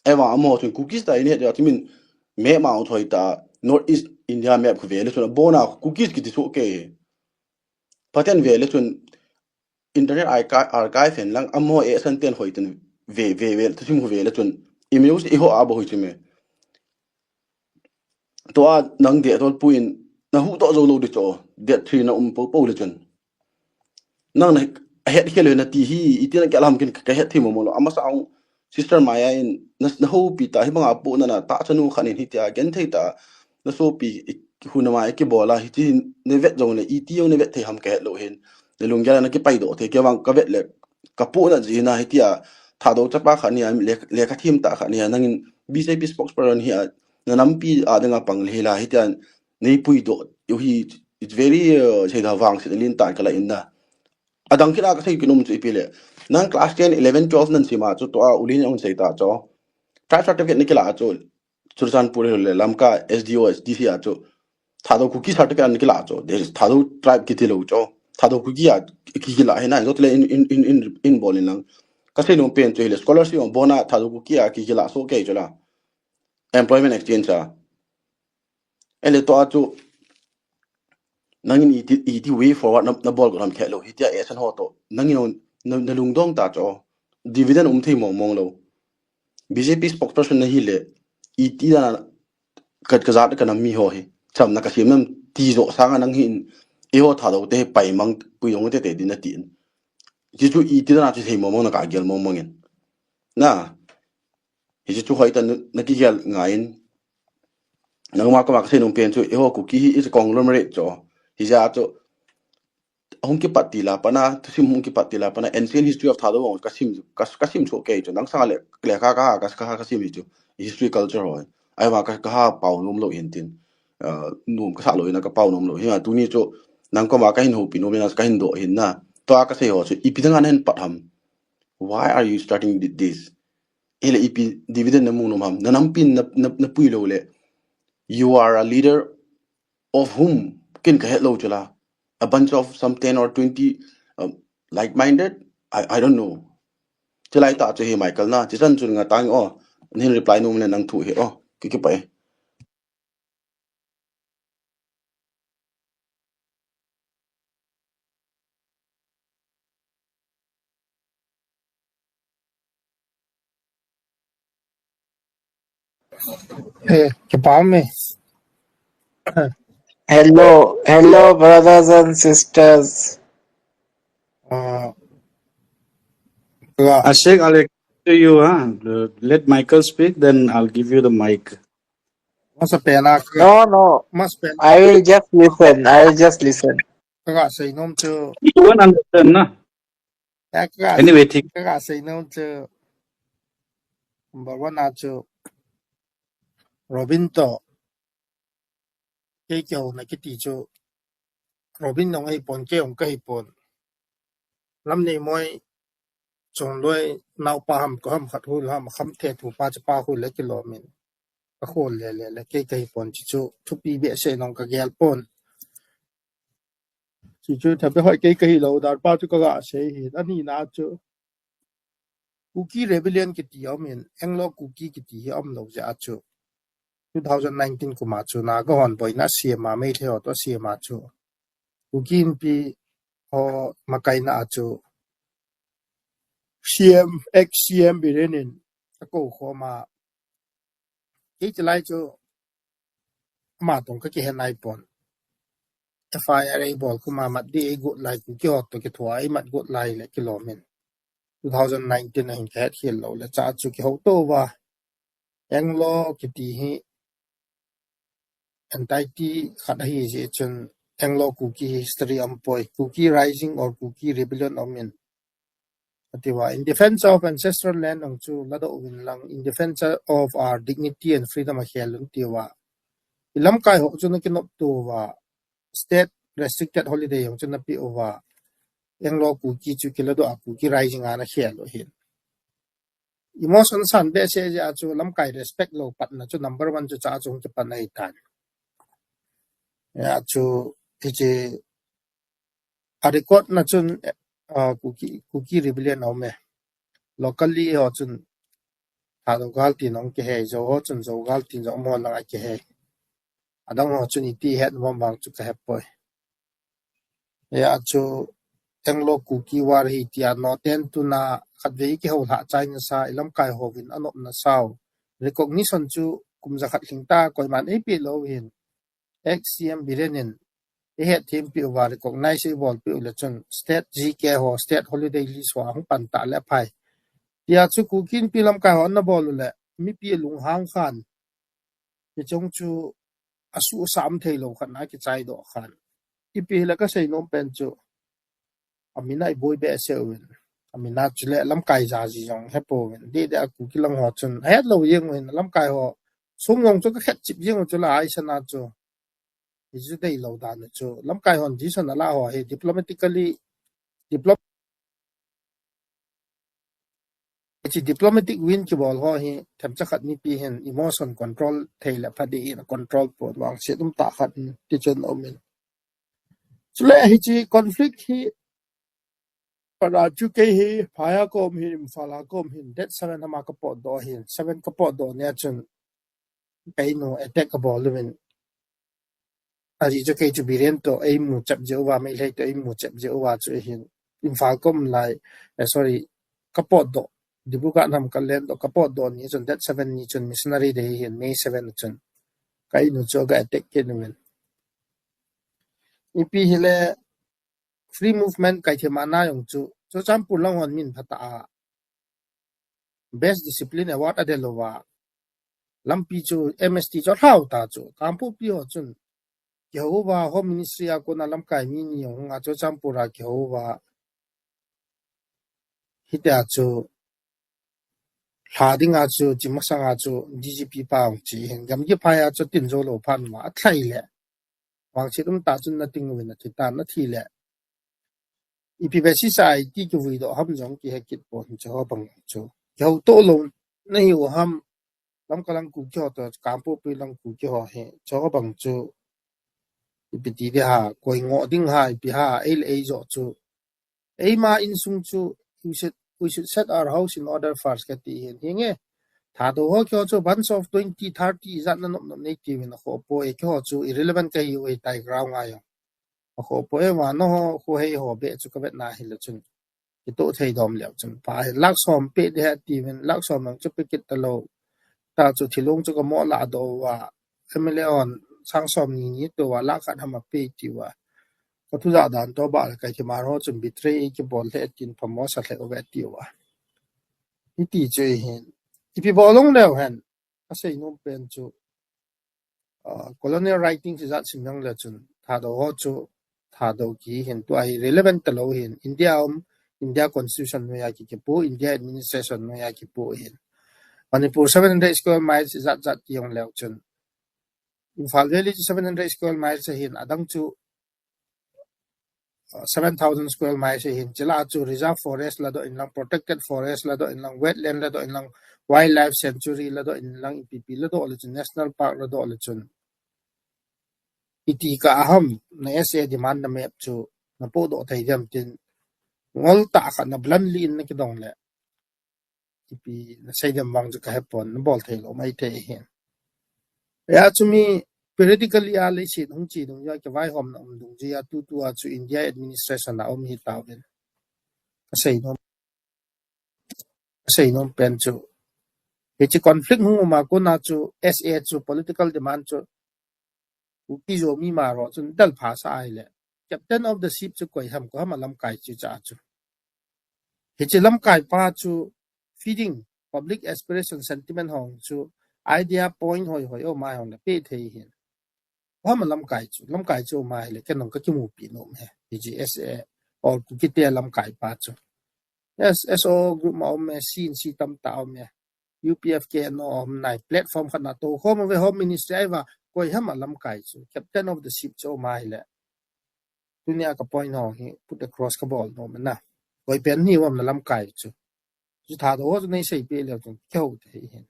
Ewa amo chun Kukis ta in he cho, chu min, map ma thoi ta, North East India map khu ve le chun, abona Kukis kiti su ke. Pathen ve le chun, Internet Archi-, Archive hen lang, amo e san ten hoi ten ve, ve, ve, thusim khu ve le chun, email si ho a bo hoi chu me. Tua nang de tol puin, na hu to zo lo di cho, de three na um po po le chun. Nang na het khel na ti hi, iti na kya lam kin ka het thei mo mo lo. Amasa ang sister Maya in na, na ho pi ta hi banga pu na na ta chanu khan in hi tia gen thei ta. Na so pi i, hu na mai ki bola hi ti ne vet zong le iti yong ne vet thei ham ka het lo hin. Ne lung gela na ki pai do thei ke wang ka vet le ka pu na ji na hi tia. Thadou chapa khan ni a le, le ka thim ta khan ni a nangin B J P spokesperson hi a na nampi a dang a pang le hi la hi tia. Nei pui do, you hi, it's very, uh, sei da vang sei lin tan ka la in na. Adang kila ka sei kinom chu ipi le. Nang class ten, eleven, twelve nan sima chu tua ulin ang sei ta chu. Tribe certificate ni kila chu. Churachandpur le Lamka S D O, S D C a chu. Thadou Kuki certificate ni kila chu. There is Thadou tribe kiti lo chu. Thadou Kuki a ki kila he na. Zo le in, in, in, in, in bol in lang. Ka sei nom pen chu hi le scholarship on bona Thadou Kuki a ki kila so ke chu la. Employment exchange a. Ele to a chu, nangin iti, iti way forward na, na bol got ham khe lo, hitia action ho to, nangin na, na lungdong ta cho, dividend um thei mong mong lo. B J P spokesperson na hi le, iti na ka, ka jat ka na mi ho hi, cham na ka sim nam ti zo sanga nang hin, e ho Thadou te pai mang pui dong te te din na tin. Ti chu iti na chu thei mong mong na ka gel mong mong in. Na, Hi chu chu hoi ta na, na kigel ngai in. Nangma koma ka sei nom pen chu, eiho Kuki hi is a conglomerate chu. Hi ja chu, hung kipat ti la pana, thusim hung kipat ti la pana, ancient history of Thadou ka sim, ka, ka sim chu ke chu. Nang sang le, le ka, ka, ka, ka, ka sim hi chu. History culture ho. Ai ma ka, ka ha pau nom lo hin tin. Uh, nom ka sa lo hin ka pau nom lo hin. Tuni chu, nang koma ka hin hopi nom hin, ka hin do hin na. Tua ka sei ho chu, ipi dang an hen pat ham. Why are you starting thi-, this? Ele ipi dividend na mu nom ham. Na nampin na, na, na pui lo le. You are a leader of whom? Kin ka het lo chu la. A bunch of some ten or twenty, um, like-minded? I, I don't know. Chilai ta chu hi Michael na. Chisan chun nga tang o. Nin reply nom le nang thu hi o. Kiki pa e. Eh, kipa me. Hello, hello, brothers and sisters. Uh, yeah. Ashik, I'll to you, huh? Let Michael speak, then I'll give you the mic. Masa pena. No, no. Mas pena. I will just listen. I will just listen. Kaga sei nom chu. You won't understand, na? Kaga, anyway, think. Kaga sei nom chu. Number one a chu. Robin to. Kei kei na kiti chu. Robin nong ei pon kei ong ka hi pon. Lam nei moi. Chongloi, naupa ham ko ham khat hul ham, kham the thu pa chu pa hul le kilo min. Ka hul le le le, kei ka hi pon chi chu, thupi be se nong ka gel pon. Chi chu, thape hoi kei ka hi lo, dar pa chu ka ga sei hi, ani na chu. Kuki Rebellion kiti om in, Anglo Kuki kiti hi om lo ja chu. two thousand nineteen kum a chu Naga hon boina a C M a Meitei ho toh C M a chu Kuki Inpi ho makaina a chu C M, ex C M Biren in akou khom a, kei chilai chu ama tong kakihe naipon. F I R eibol kum a mat di eigot lai, Kuki ho toh kithua eimat got lai le kilom in two thousand nineteen a hin kahet khel lou le cha chu kihouto uva. Anglo kiti hi entity khat ahi jeh chun Anglo Kuki history aumpoi, Kuki Rising or Kuki Rebellion aumin. Ati uva, in defense of ancestral land ong chu ladoh uvin lang, in defense of our dignity and freedom akhel un ati uva. I lamkai ho chu nakinop to uva, state restricted holiday ong chu napeh uva, Anglo Kuki chu kiladoh a Kuki Rising a nakhel u hin. Emotion san behseh jeh a chu lamkai respect lou patna chu number one chu cha chu kipan ahitan. Hia chu hiche a record na chun, ah, Kuki, Kuki Rebellion aume. Locally ho chun Thadou gal tin ong kihei, Zou ho chun Zou gal tin jong amaho lang akihei. Adang ho chun iti het nom vang chu kahepoi. Hia chu Anglo Kuki War hi tia noten tuna khatvei kihou lhah chai nasa, i lamkai hovin anopna sao recognition chu kum jakhat lhingta koiman eipeh lou hin, ex C M Biren in eihet thempeh uva, recognize eibolpeh u le chun state G K ho, state holiday list ho ahung pan ta le aphai. Tia chu Kuki Inpi lamkai ho nabol u le mipi alunghang khan, hiche chu asuhsah umthei lou khat na kichaidoh khan. Ipi hile kasei nom pen chu, amin a iboi behseh uvin, amin a chule lamkai jaji jong hepouvin, dede a Kuki lang ho chun ahet lou jeng uvin, lamkai ho sum jong chu kakhet chip jeng u chu la, aisana chu hichu deilou dan chu lamkai hon decision ala ho hi diplomatically, diplom hiche diplomatic win kibol ho hi themcha khat mipi hin emotion control thei le pha ding in, control pon vangset umtah khat in tichun aumin. Chule hiche conflict hi para chu kei hi phai a kaum hin, Imphal a kaum hin, date seven a ma kapotdoh hin, seven kapotdoh nia chun keinu attack kabol uvin. Ajeh chu kei chu Biren toh eimu chep jeh uva, Meitei toh eimu chep jeh uva chu hin Imphal kaum lai, eh, sorry, kapotdoh, Dibrugarh nam kalen toh kapotdoh ni chun date seven ni chun missionary day hin May seven chun keinu chu aga attack kit uvin. Ipi hile free movement kaithemana jong chu Churachandpur lang hon min phatah a Best Discipline Award adel uva, lampi chu M S T chu alhau ta chu, Kangpokpi ho chun kihou uva, Home Ministry a kona lamkai mi ni jong a Churachandpur a kihou uva, hitia chu lha dinga chu chi masanga chu D G P pa hung chi hin, gamgi phai a chu tin jou lou phat uva athai le. Vangset umtah chun nating uvin athi tan, athi le. Ipi basis a iti kivui doh ham jong kihe kit pon, chuho bang chu kihouto lou nahiu ham, Lamka lang Kuki ho toh, Kangpokpi lang Kuki ho hi, chuho bang chu ipi ti ding ham, koi ngoh ding ham, ipi ham, ei le ei joh chu. Eima insung chu, we should, we should set our house in order first kati hin. Hinge, Thadou ho keiho chu bunch of twenty, thirty ijat nanop nop nei tiuvin, akhoh poi, keiho chu irrelevant kahiu ahitai ground a jong. Akhoh poi, vannoi ho, khohei ho beh chu kavetna hile chun, kitoh thei dom leu chun, pa hin lakh som pe ding ahi tiuvin, lakh som lang chu pe kit talou. Ta chu thilong chu kamoh lah doh uva, M L A hon sang som ni ni toh uva, lakh khat ham ape tiuva. Kathu jah dan toh bah le, Keithelmanbi ho chun betray eikibol lheh tin phamo sa lheh uve tiuva. Hiti chu ahin. Ipi bol ong leu hen, kasei nom pen chu, ah, colonial writings ijat sim jong le chun, Thadou ho chu, Thadou kihi hin, tua hi relevant talou hin, India um, India Constitution noiya ki, kipu, India Administration noiya kipu hin. Manipur seven hundred square miles ijat jat ki jong leu chun, Imphal Valley chu seven hundred square miles ahin, adang chu, uh, seven thousand square miles ahin, chule chu reserve forest ladoh in lang, protected forest ladoh in lang, wetland ladoh in lang, wildlife sanctuary ladoh in lang, ipi ipi ladoh le chun, national park ladoh le chun, iti kah a ham, na S A demand na map chu napohdoh thei diam tin, ngol tah khat na bluntly in nakidong le, ipi nasei diam vang chu kahepon, nabol thei lou maithei ahin. Ya chu mi periodically a leiset hung chi dungjuia kivaihomna um dungjuia tutua chu India administration a um hi tauvin. Kasei nom, kasei nom pen chu, hiche conflict hung uma kona chu S A chu political demand chu Kuki Zomi Hmar ho chun dalpha sa ahile captain of the ship chu koi ham, koi ham a lamkai chu cha chu. Hiche lamkai pa chu feeding public aspiration sentiment ho chu idea point hoi hoi o mai hong le pe thei hin. Koi ham a lamkai chu, lamkai chu mai le ken nong ka kimupi nom e. Hiche S A or Kuki te lamkai pa chu. Yes, S O group ma um e, C N C tam ta um e. U P F K no um nai platform khat na to khom ve Home Ministry ai va koi ham a lamkai chu. Captain of the ship chu mai le. Tunia ka point ho hi put across ka bol nom na. Koi pen ni um na lamkai chu. Chu Thadou ho chu nei sei pe le chu kihou thei hin.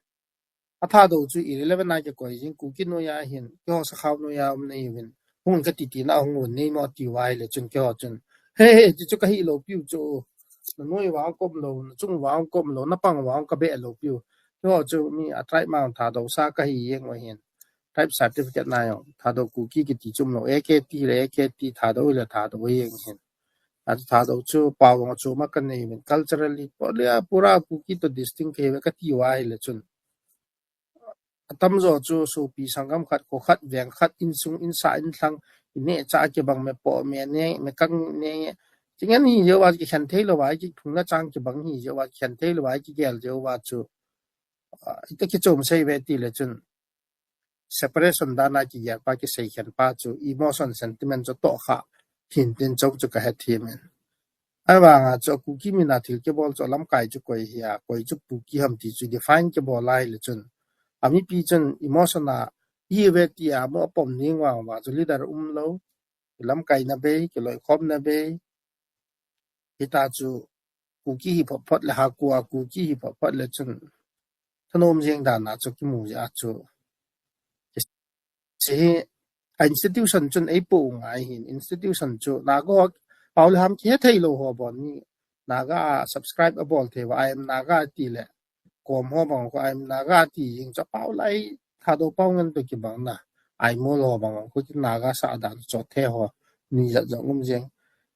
A Thadou chu irrelevant a kikoi jing, Kuki noiya hin, keiho Sakhao noiya um nahiuvin. Hung kati tina hung un nei mo ti uva ahile chun keiho chun. He, he, ti chu kahi lou piu chu. Na noi vang kom lou, na chung vang kom lou, na pang vang ka be lou piu. Keiho chu mi a tribe mang Thadou sa kahi jeng u hin. Tribe certificate na jong Thadou Kuki kiti chu um lou, A K T le A K T, Thadou le Thadou jeng hin. A Thadou chu pao vang chu ma ka nei min culturally, pole a pura Kuki to distinct kahi ve kati uva ahile chun. Atamjo chu sopi sanggam khat, kho khat, veng khat, insung, insa, inlhang, ineh cha kibang, me po, me ne, me kang ne. Chingan hi jeh uva kikhen thei lou va, kiphung na chang kibang hi jeh uva kikhen thei lou va, kigel jeh uva chu. Ah, ita kichom sei ve ti le chun. Separation dan a kigel pa, kisei khen pa chu, emotion, sentiment chu toh kha. Hin tin chom chu ka het hi men. Ahivanga chu Kuki min a thil kibol chu lamkai chu koi hi a, koi chu Kuki ham ti chu define kibol lai le chun. A mipi chun emotion a hi ve ti a mo pom ning vang va chu leader um lou. Lamkai na bei, kiloikhom na bei. Hita chu Kuki hi phot phot le ha kua, Kuki hi phot phot le chun. Thanom jeng dan a chu kimu jeh a chu. Hiche hi a institution chun eipo ngai hin, institution chu Naga ho, pao le ham kihe thei lou ho bon ni Naga a subscribe a bol thei uva, I am Naga ti le kom ho bang ko I am Naga ti jing chu pao lai Thadou pao ngen to kibang na. Ai mo lo bang ko ki Naga sa dan cho the ho ni jat jong um jeng.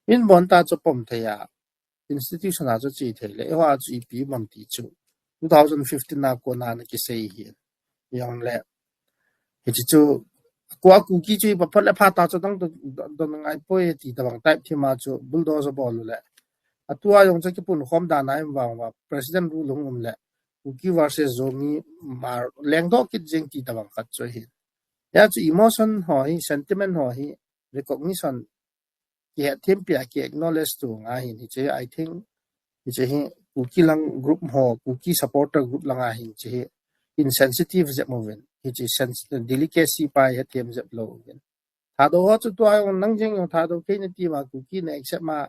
In bon ta chu pom thei a. Institution a chu chi thei le, eiho a chu ipi bang ti chu. Two thousand fifteen a kona na kisei hi. Jong le. Hiche chu, kua Kuki chu ipa phat le phat ta chu dang don, don ngai poi ti tabang type thim a chu bulldozer bol u le. Atua jong chu kipun khom dan a im vang uva, President rule hung um le. Kuki versus Zomi Hmar lengdoh kit jeng ti tabang khat chu hi. Hia chu emotion ho hi, sentiment ho hi, recognition kihet thempi a ki acknowledge tu nga hin hiche, I think, hiche hi Kuki lang group ho, Kuki supporter group lang a hin hiche hi insensitive jep uvin, hiche sens-, delicacy pa hi hethem jep lou uvin. Thadou ho chu tua jong nang jeng jong Thadou kei nati ma Kuki na accept ma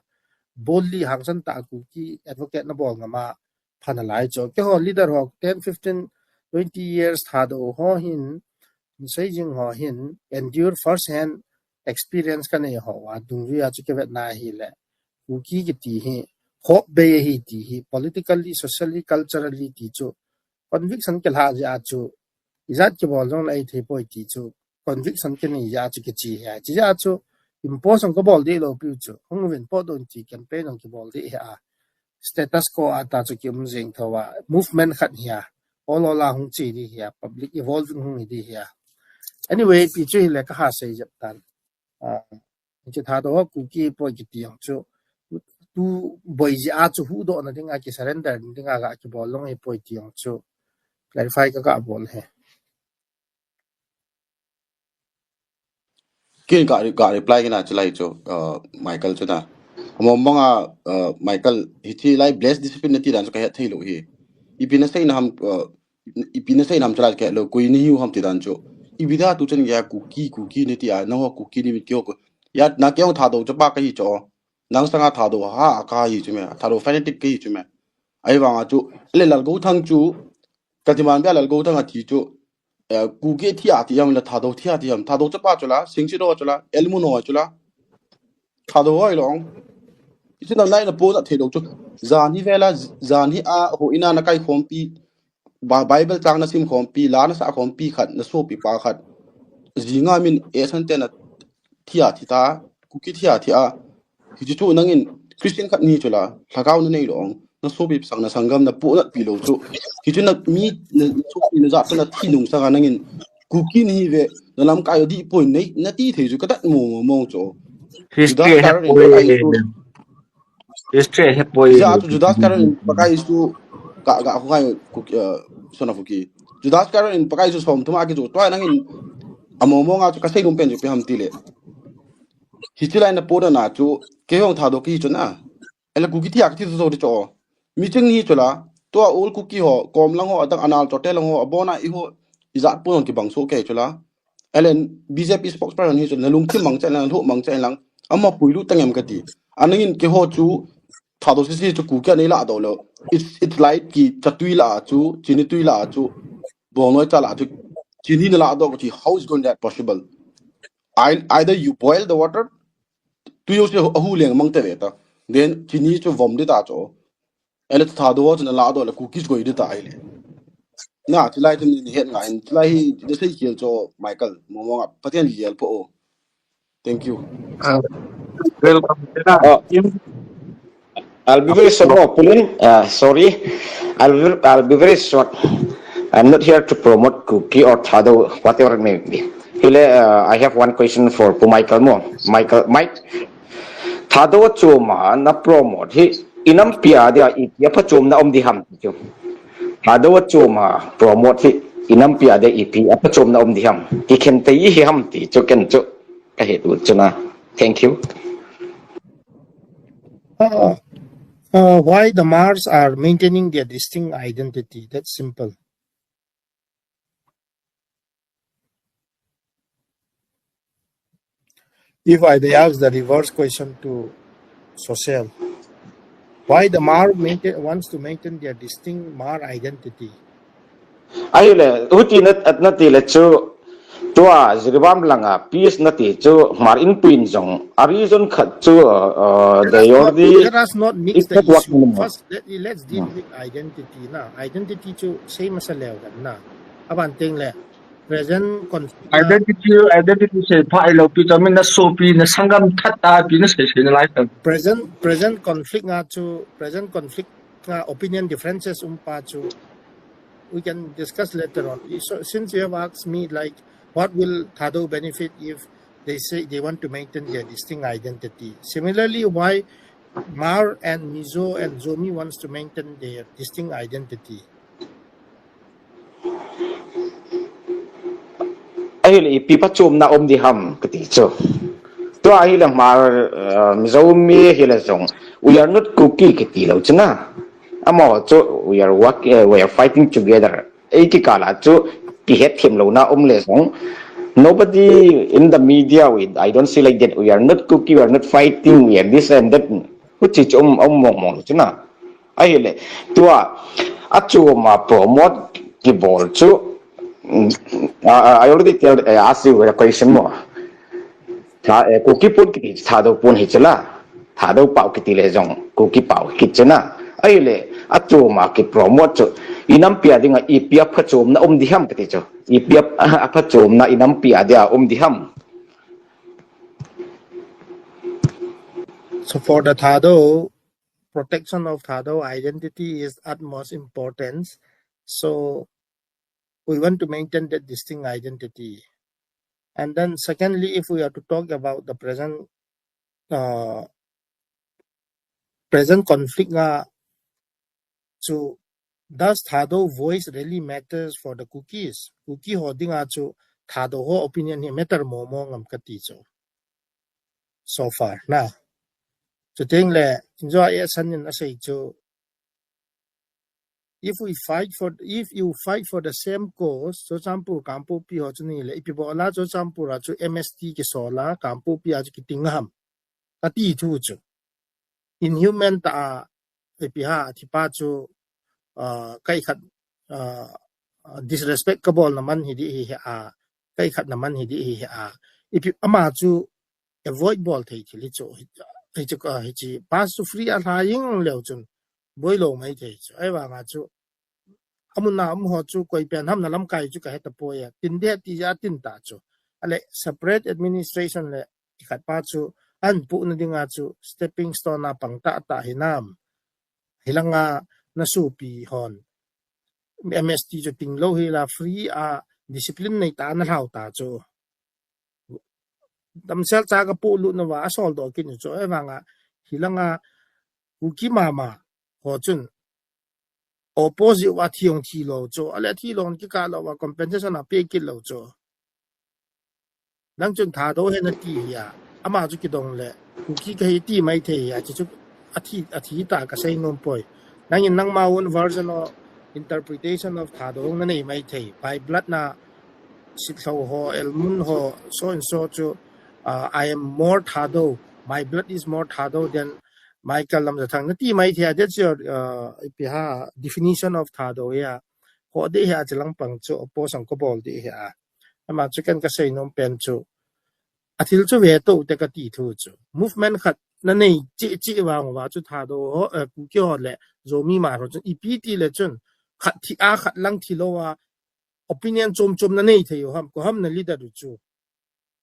boldly hangsan tah a Kuki advocate na bol ngam a pha nalai chu. Keiho leader ho ten, fifteen, twenty years Thadou ho hin, sei jing ho hin, endure first hand experience ka nei ho uva, dungjui a chu ka vet na hi le. Kuki kiti hi, hope bei ahi ti hi, politically, socially, culturally ti chu, conviction ka la jeh a chu, ijat kibol jong le ei thei poi ti chu, conviction ka nei jeh a chu kichi hi, chi jeh a chu, impose jong ka bol deh lou piu chu, hung uvin potdoh un ti campaign jong kibol deh hi a. Status quo a ta chu ki um jeng tho a, movement khat hi a, ol ol a hung chi di hi a, public evolving hung hi di hi a. Anyway, pi chu hi le ka ha sei jep tan. Ah, hiche Thadou ho Kuki poi kiti jong chu, tu boi jeh a chu huhdoh na ding a ki surrender ding a ga kibol long hi poi ti jong chu, clarify ka ga bol hi. Kin ka, ka reply kina chu lai chu, uh, Michael chu na. Amo mong a, uh, Michael, hiche lai bless discipline na ti dan chu ka het thei lou hi. Ipi na sei na ham, uh, ipi na sei na ham chu lai ka het lou, koi na hiu ham ti dan chu. Ipi da tu chan ya Kuki, Kuki na ti a, na ho Kuki ni mi kio ko. Ya, na kio Thadou chu pa ka hi chu. Nang sanga Thadou ha ka hi chu me, Thadou fanatic ka hi chu me. Ahivang a chu, le Lalgouthang chu, ka ti man bia Lalgouthang a ti chu, eh, Kuki thi a ti ham le Thadou thi a ti ham, Thadou chapa chu la, Singsido chu la, Elmuno chu la, Thadou hoi long. Iti na nai na po na thei dou chu, jan hi vela, jan hi a, ho ina na kai khompi, Ba-, Bible chang na sim khompi, la na sa khompi khat, na sopi pa khat. Jinga min e san te na thia thi ta, Kuki thia thia. Hichu chu nangin Christian khat ni chu la, lhagao na nei lo ong, na sopi sang na sanggam na pu na pi lo chu. Hichu na mi, na sopi na jat na thi nung sanga nangin Kuki ni ve, na lamkai di poi nei, na ti thei chu ka tat mo mo mo chu. History Judas he Iscariot poi. Pakai chu, History he poi. Ja chu Judas Iscariot in Pakai chu ka, ka, ka, ka, uh, son of Kuki. Judas Iscariot in Pakai chu som thuma ki chu. Tua nangin amo mo nga chu ka sei lum pen chu pi ham ti le. Hichi lai na po na chu, kei hong Thadou ki chu na. Ele Kuki thia ka thi so di cho. Mi ching ni chu la. Tua ol Kuki ho, kom lang ho, adang anal chote lang ho, abona i ho, i jat po nong ki bang so ke chu la. Elen B J P spokesperson hi chu na lungthim mang chen lang, lhuh mang chen lang. Ama pui lu tangem ka ti. Anangin ke ho chu, Thadou sisi chu Kuki a nei la do lo. It's, it's like ki chatui la chu, chini tui la chu, bongnoi cha la chu, chini na la do ka ti, how is going that possible? I, either you boil the water, tui yo se ahu leng mang te ve ta. Then chini chu vom di ta cho. Ele Thadou chu na la do le Kuki chu koi di ta ai le. Na, chilai chu ni het ngai, chilai hi, de sei kiel cho Michael, mo mo nga, Pathen liel po o. Thank you. Uh, welcome. Uh, I'll be very short, Pulin. Uh, sorry. I'll be, I'll be very short. I'm not here to promote Kuki or Thadou, whatever it may be. Hile, uh, I have one question for Pu Michael mo. Michael, Mike, Thadou choma na promote hi inampi a dia ipi a phachomna um di ham ti chu. Thadou choma promote hi inampi a dia ipi a phachomna um di ham. Kikhen te hi ham ti chu ken chu. Ka het u chu na. Thank you. Uh, uh, why the Hmars are maintaining their distinct identity? That's simple. If I may ask the reverse question to Social, why the Hmar maintain, wants to maintain their distinct Hmar identity? Ahile, huti na, at na ti le chu, tua Jiribam langa, peace na ti chu, Hmar in puin jong, a reason khat chu, uh, uh, Let us they not, already, let us not mix it's the not working issue. Anymore. First, let, let's deal Hmm. with identity na. Identity chu sei masa leu kan na. Aban teng le, present conflict na. Identity, identity sei pha ilo pi chu, min na sopi, na sanggam that ta pi na sei sei na lai kan. Present, present conflict nga chu, present conflict nga opinion differences um pa chu, we can discuss later on. So, since you have asked me, like, what will Thadou benefit if they say they want to maintain their distinct identity? Similarly, why Hmar and Mizo and Zomi wants to maintain their distinct identity? Ahile ipi phachomna um di ham kati chu. Tua ahile Hmar, uh, Mizo mi ahile jong, we are not Kuki kiti lo chu na. Amaho chu, we are work, uh, we are fighting together. Ei kikal a chu kihet them louna um le jong. Nobody in the media, we, I don't see like that. We are not Kuki, we are not fighting, we are this and that. Huchi chu um, um mong mong chu na. Ahile, tua, achoma promote kibol chu, mm, I, I already tell, eh, ask you a question mo. Tha, eh, Kuki pon kiti, Thadou pon hi chu la. Thadou pau kiti le jong, Kuki pau kiti chu na. Ahile, achoma ki promote chu, inampi a dinga ipi a phachomna um di ham kati chu. Ipi a, a phachomna inampi a dia um di ham. So for the Thadou, protection of Thadou identity is utmost importance. So we want to maintain that distinct identity. And then secondly, if we are to talk about the present, uh, present conflict nga chu, does Thadou voice really matters for the Kukis? Kuki ho dinga chu Thadou ho opinion hi matter mo mo ngam kati chu. So far, na. Chuteng le, Injo A S N in asei chu, if we fight for, if you fight for the same cause, Churachandpur Kangpokpi ho chu ni le, ipi bola Churachandpur a chu M S T kisol a, Kangpokpi a chu kiting ham. Kati thu chu. Inhuman ta a, ipi ha, thipa chu, uh, kai khat, uh, disrespect kabol na man hi di hi a, kai khat na man hi di hi a. Ipi ama chu avoid bol thei thil hi chu, hi chu, uh, hi chi pass to free a hla ying leu chun, boi lo mai thei chu. Ahivanga chu, amun a um ho chu koi pen ham na lamkai chu ka he tapoi a. Tin de ti ja tin ta chu. Ale separate administration le ikhat pa chu an pu na dinga chu stepping stone a pang ta ta hinam. Hilanga na supi hon M S T chu ting lo hi la free a discipline nei ta na hlau ta chu. Damsel cha ka pu lu na wa a sol do kin chu e vanga hilanga Kuki mama ho chun opposite wa thi ong thi lo chu ale thi lo ki ka lo wa compensation a pe kit lo chu. Nang chun Thadou he na ti hi a. Ama chu kidong le Kuki ka hi ti mai thei hi a. Chi chu a thi, a thi ta ka sei nom poi. Nang in nang ma own version of interpretation of Thadou na nei mai thei. By blood na sit hlo ho, elmun ho, so and so chu, uh, I am more Thadou. My blood is more Thadou than Michael Lamjathang. Na ti mai thei a. That's your, uh, ipi ha, definition of Thadou ya. Ho de hi a chi lang pang chu oppose ang ko bol de hi a. Ama chu ken ka sei nom pen chu. A thil chu ve to te ka ti thu chu. Movement khat na nei chi chi vang va chu Thadou ho, eh, Kuki ho le Zomi ma ho chun ipi ti le chun khat thi a khat lang thi lo a opinion chom chom na nei thei u ham ko ham na leader u chu.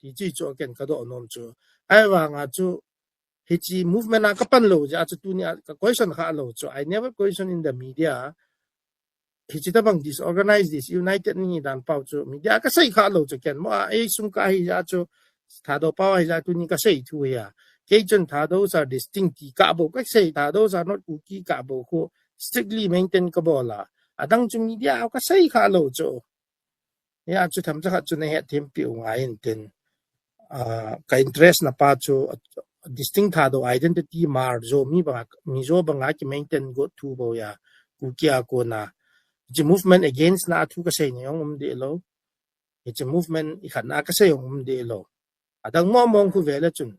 Ti chi chu ken ka do nom chu. Ai vanga chu hichi movement a ka pan lo ja chu tuni a ka question kha lo chu. I never question in the media. Hichi tabang disorganized, disunited ni dan pau chu media ka sei kha lo chu ken mo a ei sung ka hi ja chu Thadou pau hi ja tuni ka sei thu ya. Kei chun Thadous are distinct ti ka bo ka sei Thadouse are not Kuki ka bo ko strictly maintain ka bo la. Adang chu media ka sei kha lo chu. Ya chu tham cha khat chu na he them pi u ngai in tin. Ah, ka interest na pa chu, ah, distinct Thadou identity mar Zomi banga, Mizo banga ki maintain go thu bo ya, Kuki a ko na. Chi movement against na thu ka sei na yong um de lo. Chi movement i khat na ka sei yong um de lo. Adang mo mong khu ve le chun.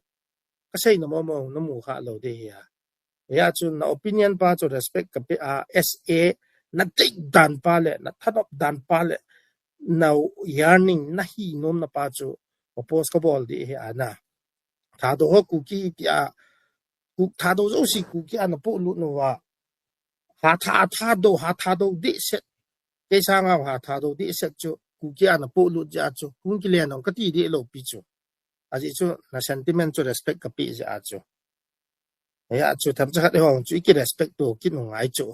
Ka sei na mo mong na mu kha lo de ya. Ya chu na opinion pa chu respect ka pe a S A na dei dan pa le, na thanop dan pa le, na yearning, na hi nom na pa chu oppose ka bol de he a na. Thadou ho Kuki ti a, Ku-, Thadou zo si Kuki a na pu lu no wa. Ha tha, Thadou, ha Thadou de set. Kei sanga ha Thadou de set chu Kuki a na pu lu ja chu. Hung ki le no ka ti de lo pi chu. A ji chu na sentiment chu respect ka pe ja chu. Ya chu tham cha khat hong chu i ki respect to ki nu ngai chu.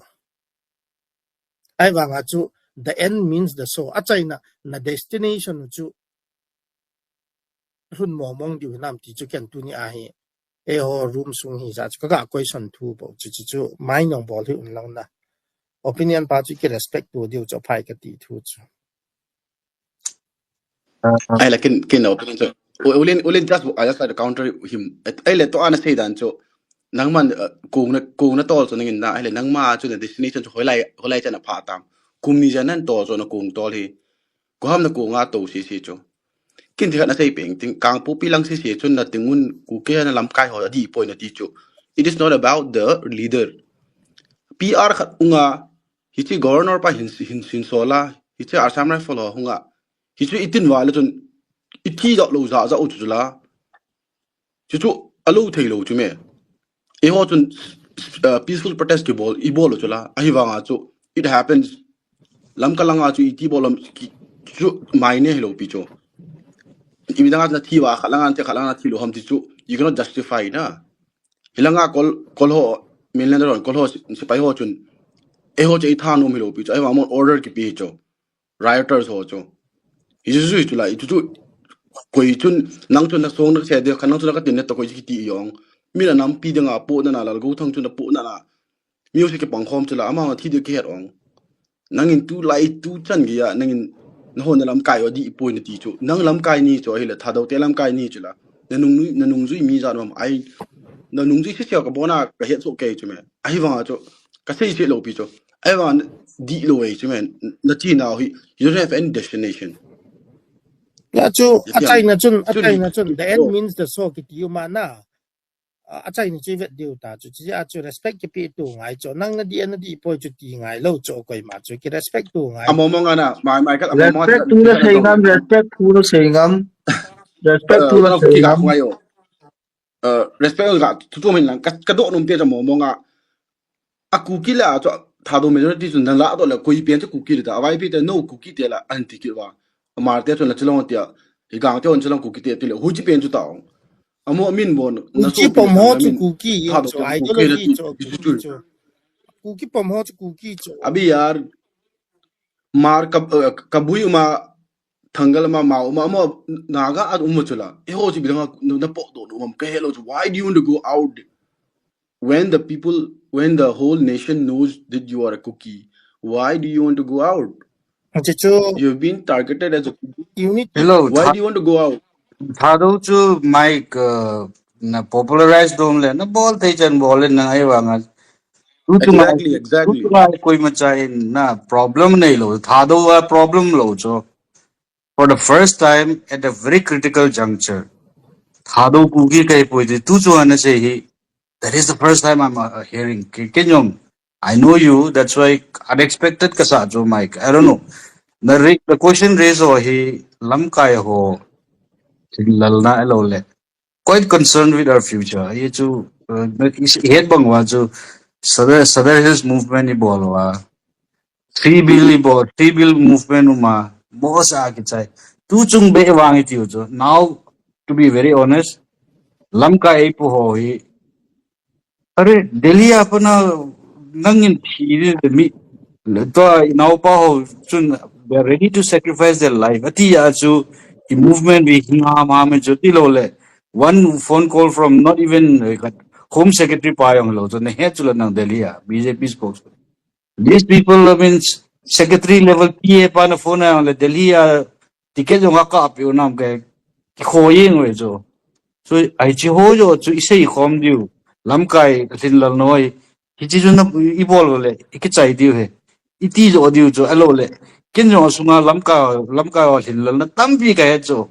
Ai vanga chu the end means the show. A chaina na destination chu hun mo mong diu nam ti chu ken tuni a hi. E ho room sung hi ja chu ka ga question thu bo chu chu chu mai nong bol hi un lang na. Opinion pa chu ki respect to diu chu phai ka ti thu chu. Ai la kin, kin opinion chu. U-, Ulin, Ulin just, I just like to counter him. Ai le to ana sei dan chu. Nangman, uh, kung na, kung na tol chu nangin na. Ai le nangma chu na destination chu hoilai, hoilai chana pha tam. Kum ni jan nan tol chu na kung tol hi. Ko ham na kung a to si si chu. Kin ti khat na sei peng ting Kangpokpi lang si si chu na tingun Kuki na lamkai ho di poi na ti chu. It is not about the leader. P R khat unga hichi governor pa hin, hin, hin sola, hichi Assam Rifle ho hunga. Hichu itin va le chun, iti dok lo za, za u chu la. Chu chu, a lo thei lo chu me. E ho chun, uh, peaceful protest ki bol, i bol lo chu la. Ahi vanga chu, it happens. Lamka langa chu iti bol lam, ki, chu mai ne hi lo pi chu. I mi danga na thi va, kha langa te, kha langa thi lo ham ti chu, you cannot justify na. Hilanga kol, kol ho, mainland ron, kol ho, si-, sipai ho chun, e ho che i tha nom hi lo pi chu, ahi va mon order ki pi chu. Rioters ho chu. Hi chu, chu, chu la, i chu, chu, koi chun, nang chun na song na se de, kha nang chun na ka tin na to koi ki ti yong. Mi na nam pi de nga po na na la, go thang chun na po na na. Music ki pang khom chu la, ama thi de ki het ong. Nangin tu lai tu chan gi ya, nangin na hon na lamkai wa di poi na ti chu. Nang lamkai ni chu, ahi le, Thadou te lamkai ni chu la. Na nung nui, na nung zui mi za nom, ai, na nung zui se se ka bona ka het so ke chu me. Ahi vanga chu, ka sei se lo pi chu. Ahi vanga di lo e chu me. Na ti na hi, you don't have any destination. Ya chu, ya, a chaina chun, a chaina chun, the end means the show ki ti u ma na. A, a chaina chu i vet diu ta chu, chi a chu respect ki pi tu ngai chu, nang na di, na di poi chu ti ngai lo chu, koima chu ki respect tu ngai. A mo mo nga na, mai, mai ka, a mo mo respect tu na sei ngam, respect tu na sei ngam. Respect tu na sei ngam. Ngai yo. Eh, respect nga, tu tu min lang, ka, ka do num te cha mo mo nga. A Kuki la chu, Thadou majority chu naladoh le, koi pen chu Kuki le ta, avai pi te no Kuki te la anti kit va. Amar te chu na chulong tia, hi gang te on chulong Kuki te ti le, huchi pen chu ta ong. Amo min bon, na Kuki so pom ho chu Kuki yin chu, ideology chu Kuki chu. Kuki pom ho chu Kuki chu. Abi yar, mar ka, eh, kabui uma, Thangal ma, Mao ma, ma, Naga at uma chula. E ho chi bilang na, na po do no mam ka hello chu. Why do you want to go out? When the people, when the whole nation knows that you are a Kuki, why do you want to go out? Acha chu. You've been targeted as a Kuki. Unit. Hello, why do you want to go out? Thadou chu Mike, uh, na popularize dom le, na bol te chan bol le na ai wanga. Exactly, exactly. Koi ma cha in na problem nei lo. Thadou a problem lo cho. For the first time at a very critical juncture, Thadou Kuki kai poi ti tu chu ana sei hi. That is the first time I'm uh, hearing. Ke, ke nyom. I know you. That's why unexpected ka sa chu, Mike. I don't know. The, re- the question raised ho hi lamkai ho. Lal na elo le. Quite concerned with our future. Ye chu, uh, is het bang wa chu Sadar, Sadar Hills movement i bol wa. Three bill i bol, three bill movement uma. Mo sa ki chai. Tu chung be wang i tiu chu. Now, to be very honest, lamkai pu ho hi. Are, Delhi a pana nangin thi de mi. To inaupa ho chun, they are ready to sacrifice their life. Ati ya chu i movement bi hinga ma me chu ti lo le. One phone call from not even uh, home secretary pa yong lo. So ne he chu lo nang Delhi a B J P spokesman. These people, I mean, secretary level P A pa na phone a yong le Delhi a ticket yong ka ap yong nam ke ki kho yeng we jo. So ai chi ho jo chu i sei khom diu. Lamkai lhin lal noi. Hi chi chu na i bol le i ki chai diu he. I ti jo diu chu alo le. Kin jo sunga lamkai lamkai lhin lal na tampi ka he chu.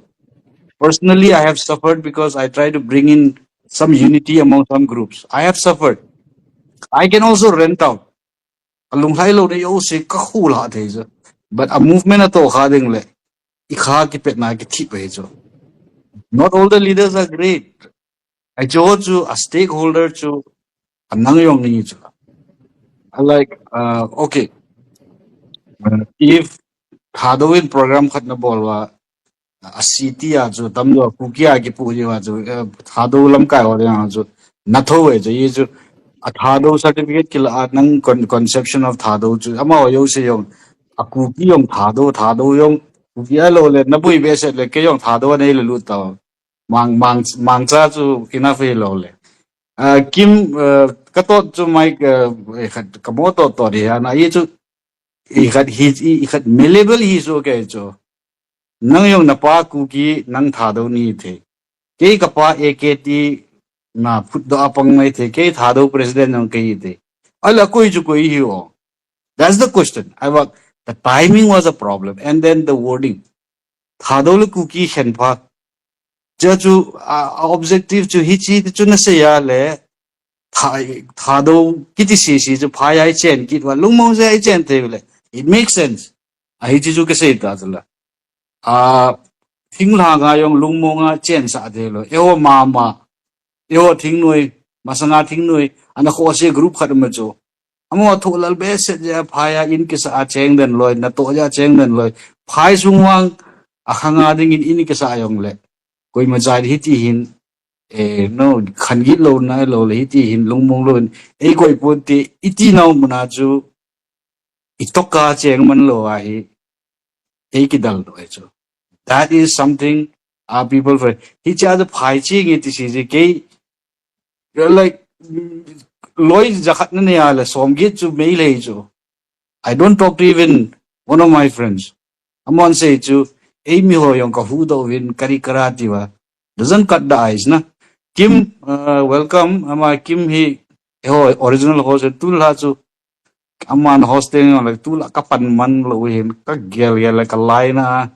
Personally, I have suffered because I try to bring in some unity among some groups. I have suffered. I can also rent out. A lunglhai lo de yo se ka khu la thei chu. But a movement a to kha ding le. I kha ki pet na ki thi pe chu. Not all the leaders are great. I cho chu a stakeholder chu a nang yong ni chu. I like uh, okay. Uh, if Thadou in program khat na bol wa a city a chu tam lo Kuki a ki pu ji wa chu uh, Thadou lamkai wa chu na tho we chu ye chu a Thadou certificate ki la a nang con- conception of Thadou chu ama wa yo se yong a Kuki yong Thadou Thadou yong Kuki a lo le na bui be set le ke yong Thadou nei le lu ta mang mang mang cha chu enough he lo le. Uh, Kim uh, ka tot chu Mike uh, eh, khat ka mo tot tot hi ana ye chu i khat hi i khat malleable hi so ke chu. Nang yong na pa Kuki nang Thadou ni the. Kei ka pa A K T na phut do apang mai the. Kei Thadou president nang kei the. Ala koi chu koi hi o. That's the question. I wa the timing was a problem and then the wording. Thadou le Kuki khen pha. Cha chu a, a objective chu hi chi chu na se ya le. Tha, Thadou kiti si si chu phai ai chen kit wa lungmong se ai chen te le. It makes sense. A hi chi chu ka sei ta chu la. A thing la nga yong lungmong a chen sa te lo. E o mama. E o thing noi. Masanga thing noi. Ana kho se group khat ma chu. Amo thu lal be set ja phai a in kisa a cheng den loi. Na to ja cheng den loi. Phai sung wang a khanga ding in in kisa yong le. Koi ma chai hi ti hin. Eh, no, khan git lo na lo le hi ti hin lungmong lo. Ei koi pon ti i ti nau muna chu. I toka cheng man lo a hi. Ei ki dal lo e chu. That is something our people for. Hi cha the phai chi nge ti si ji ke. You're like, loi ja khat na ne a le som git chu mei le chu. I don't talk to even one of my friends. Amon sei chu, ei mi ho yong ka hu do win kari kara ti wa. Doesn't cut the ice na. Kim, uh, welcome. Ama Kim hi, ho original ho se tu la chu. Aman hosting yong le tu la ka pan man lo hin ka gel gel le ka lai na.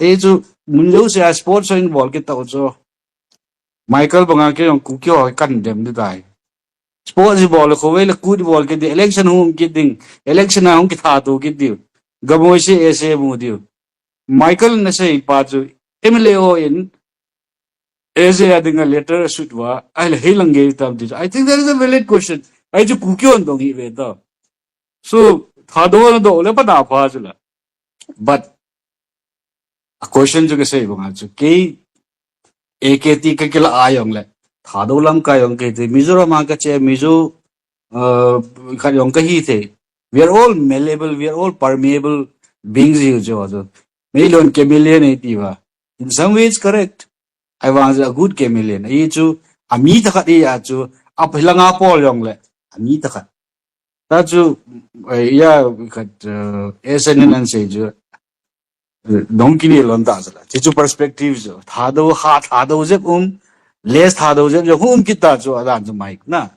Ei chu, mun jo se a sports in bol ki tau chu. Michael banga ke yong Kuki ho kan dem di tai. Sports bol ko wei le kut bol ke di election hung ki ding. Election a hung ki tha tu ki di. Gamoi se ese mu di. Michael na sei pa chu M L A ho in ese a ding a letter sut wa ai le hei lang ge tam di. I think that is a valid question. Ai chu Kuki hon dong hi ve ta. So, Thadou na do le pa na pa chu la. But a question chu ka sei banga chu, kei A K T ka kila a jong le, Thadou lamkai jong kei te, Mizoram a ka che, Mizo, uh, khat jong ka hi te. We are all malleable, we are all permeable beings hi chu chu. Mei lon chameleon e ti va. In some ways, correct. Ahivang chu a good chameleon. Ahi chu, a mi takhat ahi a chu, a phelanga pol jong le, a mi takhat. Ta chu, eh, ya, khat, eh, S N N an sei chu, eh, dong kini lon ta chu la. Chi chu perspective chu. Thadou, ha, Thadou jep um, less Thadou jep jong um kit ta chu, a dan chu Mike na.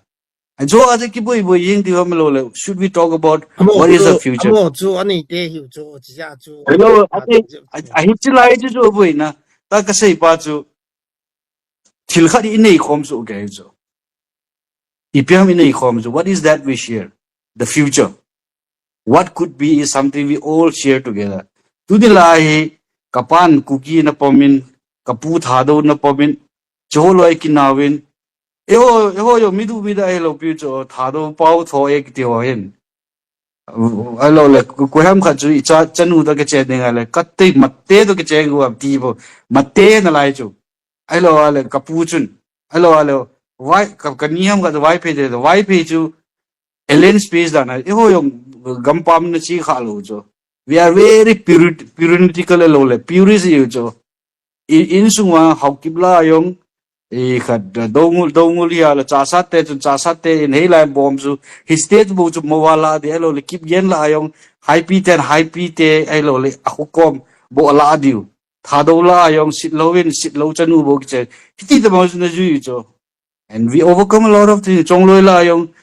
Ajo a je kiboi boi jing ti ham lo le. Should we talk about what is the future? Amo chu ani te hiu chu, chi ja chu. Hello, ani, a hi chi lai chu chu boi na. Ta ka sei pa chu. Thil khat i nei khom chu ke chu. Ipi ham i nei khom chu. What is that we share? The future. What could be is something we all share together. Tuni lai hi, ka pan Kuki na pomin, ka pu Thadou na pomin, chu loi kinauvin. Eiho, eiho jong mi du mi da ahi lo pi chu, Thadou pao tho e kiti ho hin. Ahilou le, ku, ku ham khat chu i cha, chanu to kichen ding ahile, ka te, Mate to kichen gu am ti bo, Mate na lai chu. Ahilou le, ka pu chun. Ahilou le, Vai, ka, ka ni ham khat chu Vaiphei te, Vaiphei chu, alien space dan a, eiho jong gampam na chi kha lo chu. We are very puri-, puritanical lo le, purist yu chu. I, insung a Haokip la jong, i khat, Doungel, Doungel hi a le, Chassad te chun Chassad te in hei lai bom chu, hi state bo chu mo va la di, ahilou le, Kipgen la jong, Haipi ten, Haipi te, ahilou le, a hukom, bo la diu. Thadou la jong, Sitlhou in, Sitlhou chanu bo kichen. Hiti te mo chu na jui chu. And we overcome a lot of things. Chongloi la jong,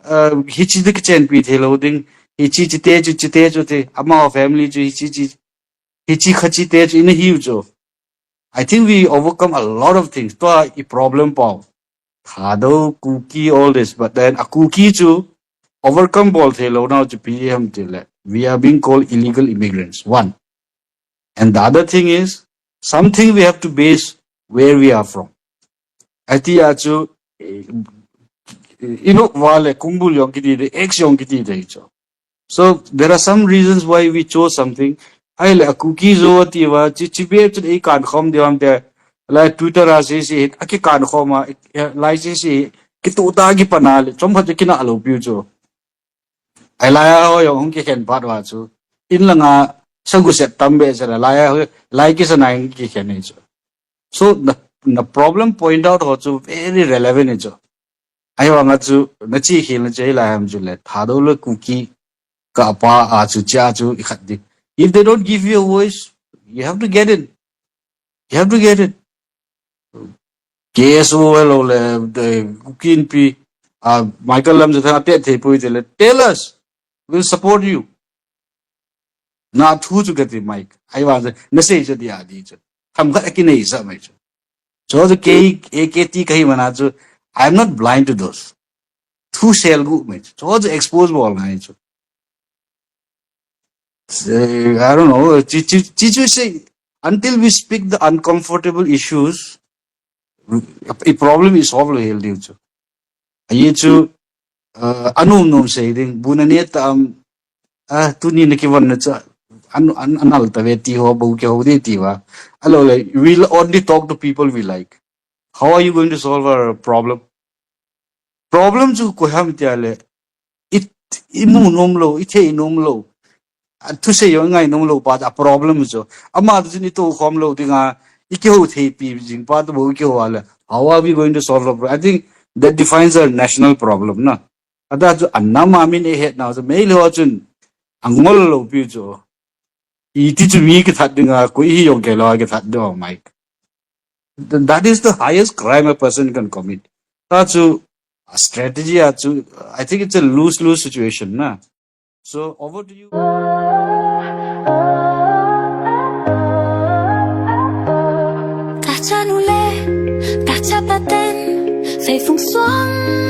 uh, hichi de kichen pi the lo ding. Hichi chi te chu, chi te chu te. Ama family chu hichi chi, hichi khachi te chu in a hiu chu. I think we overcome a lot of things. Tua i problem pao. Thadou, Kuki, all this. But then a Kuki chu overcome bol the lo nau chu pi ham ti le. We are being called illegal immigrants. One. And the other thing is, something we have to base where we are from. Ati a chu, eh, inu vale, kumbul jong kiti de, ex jong kiti de chu. So, there are some reasons why we chose something. Ahile, a Kuki zo ti va, chi, chi be chu ei kan khom de vam te, lai Twitter a si si, a ki kan khom a, eh, lai si si, ki tu ta ki pana le, chom khat ki na lo piu chu. Ai lai a ho jong hung kikhen pat va chu. In langa sagu set tam be se la lai a ho, lai kisa na hung kikhen ni chu. So the, the problem point out ho chu very relevant ni chu. Ahivanga chu na chi khel na chu lai ham chu le. Thadou le Kuki ka pa a chu cha chu i khat di. If they don't give you a voice, you have to get in. You have to get it. K S O hello le, the Kuki Inpi, uh, Michael Lamjathang te thei pui te le, tell us, we'll support you. Na thu chu kati Mike. Ahivang, na sei chu dia di chu. Tham khat ki nei sa mai chu. Chu chu K, A K T kahi mana chu, I'm not blind to those. Thu sel gu mai chu. Chu chu expose bol ngai chu. Say, I don't know. Chi, chi, chi chu sei, until we speak the uncomfortable issues, a problem is solved hel diu chu. Ahi chu, uh, anum num sei ding, bu na ne ta am, ah, tuni na kivon na chu, an, an, anal ta ve ti ho, bo ke ho de ti va. Ahilou le, we'll only talk to people we like. How are you going to solve our problem? Problem chu koi ham tia le, i, i mu nom lou, i thei nom lou. A thusei jong ngai nom lou pa a problem chu. Ama chu i tou khom lou dinga, i kihou thei pi jing pa tu bo i kihou a le. How are we going to solve the problem? I think that defines a national problem na. Ata chu a nam a min e het na chu mei le ho chun a ngol lou pi chu. I ti chu mi kithat dinga, koi hi jong ke lou kithat ding Mike. Th-, that is the highest crime a person can commit. Ta chu, a strategy a chu, I think it's a lose-lose situation na. So over to you. Tacha nule, tacha paten, fei fung suang.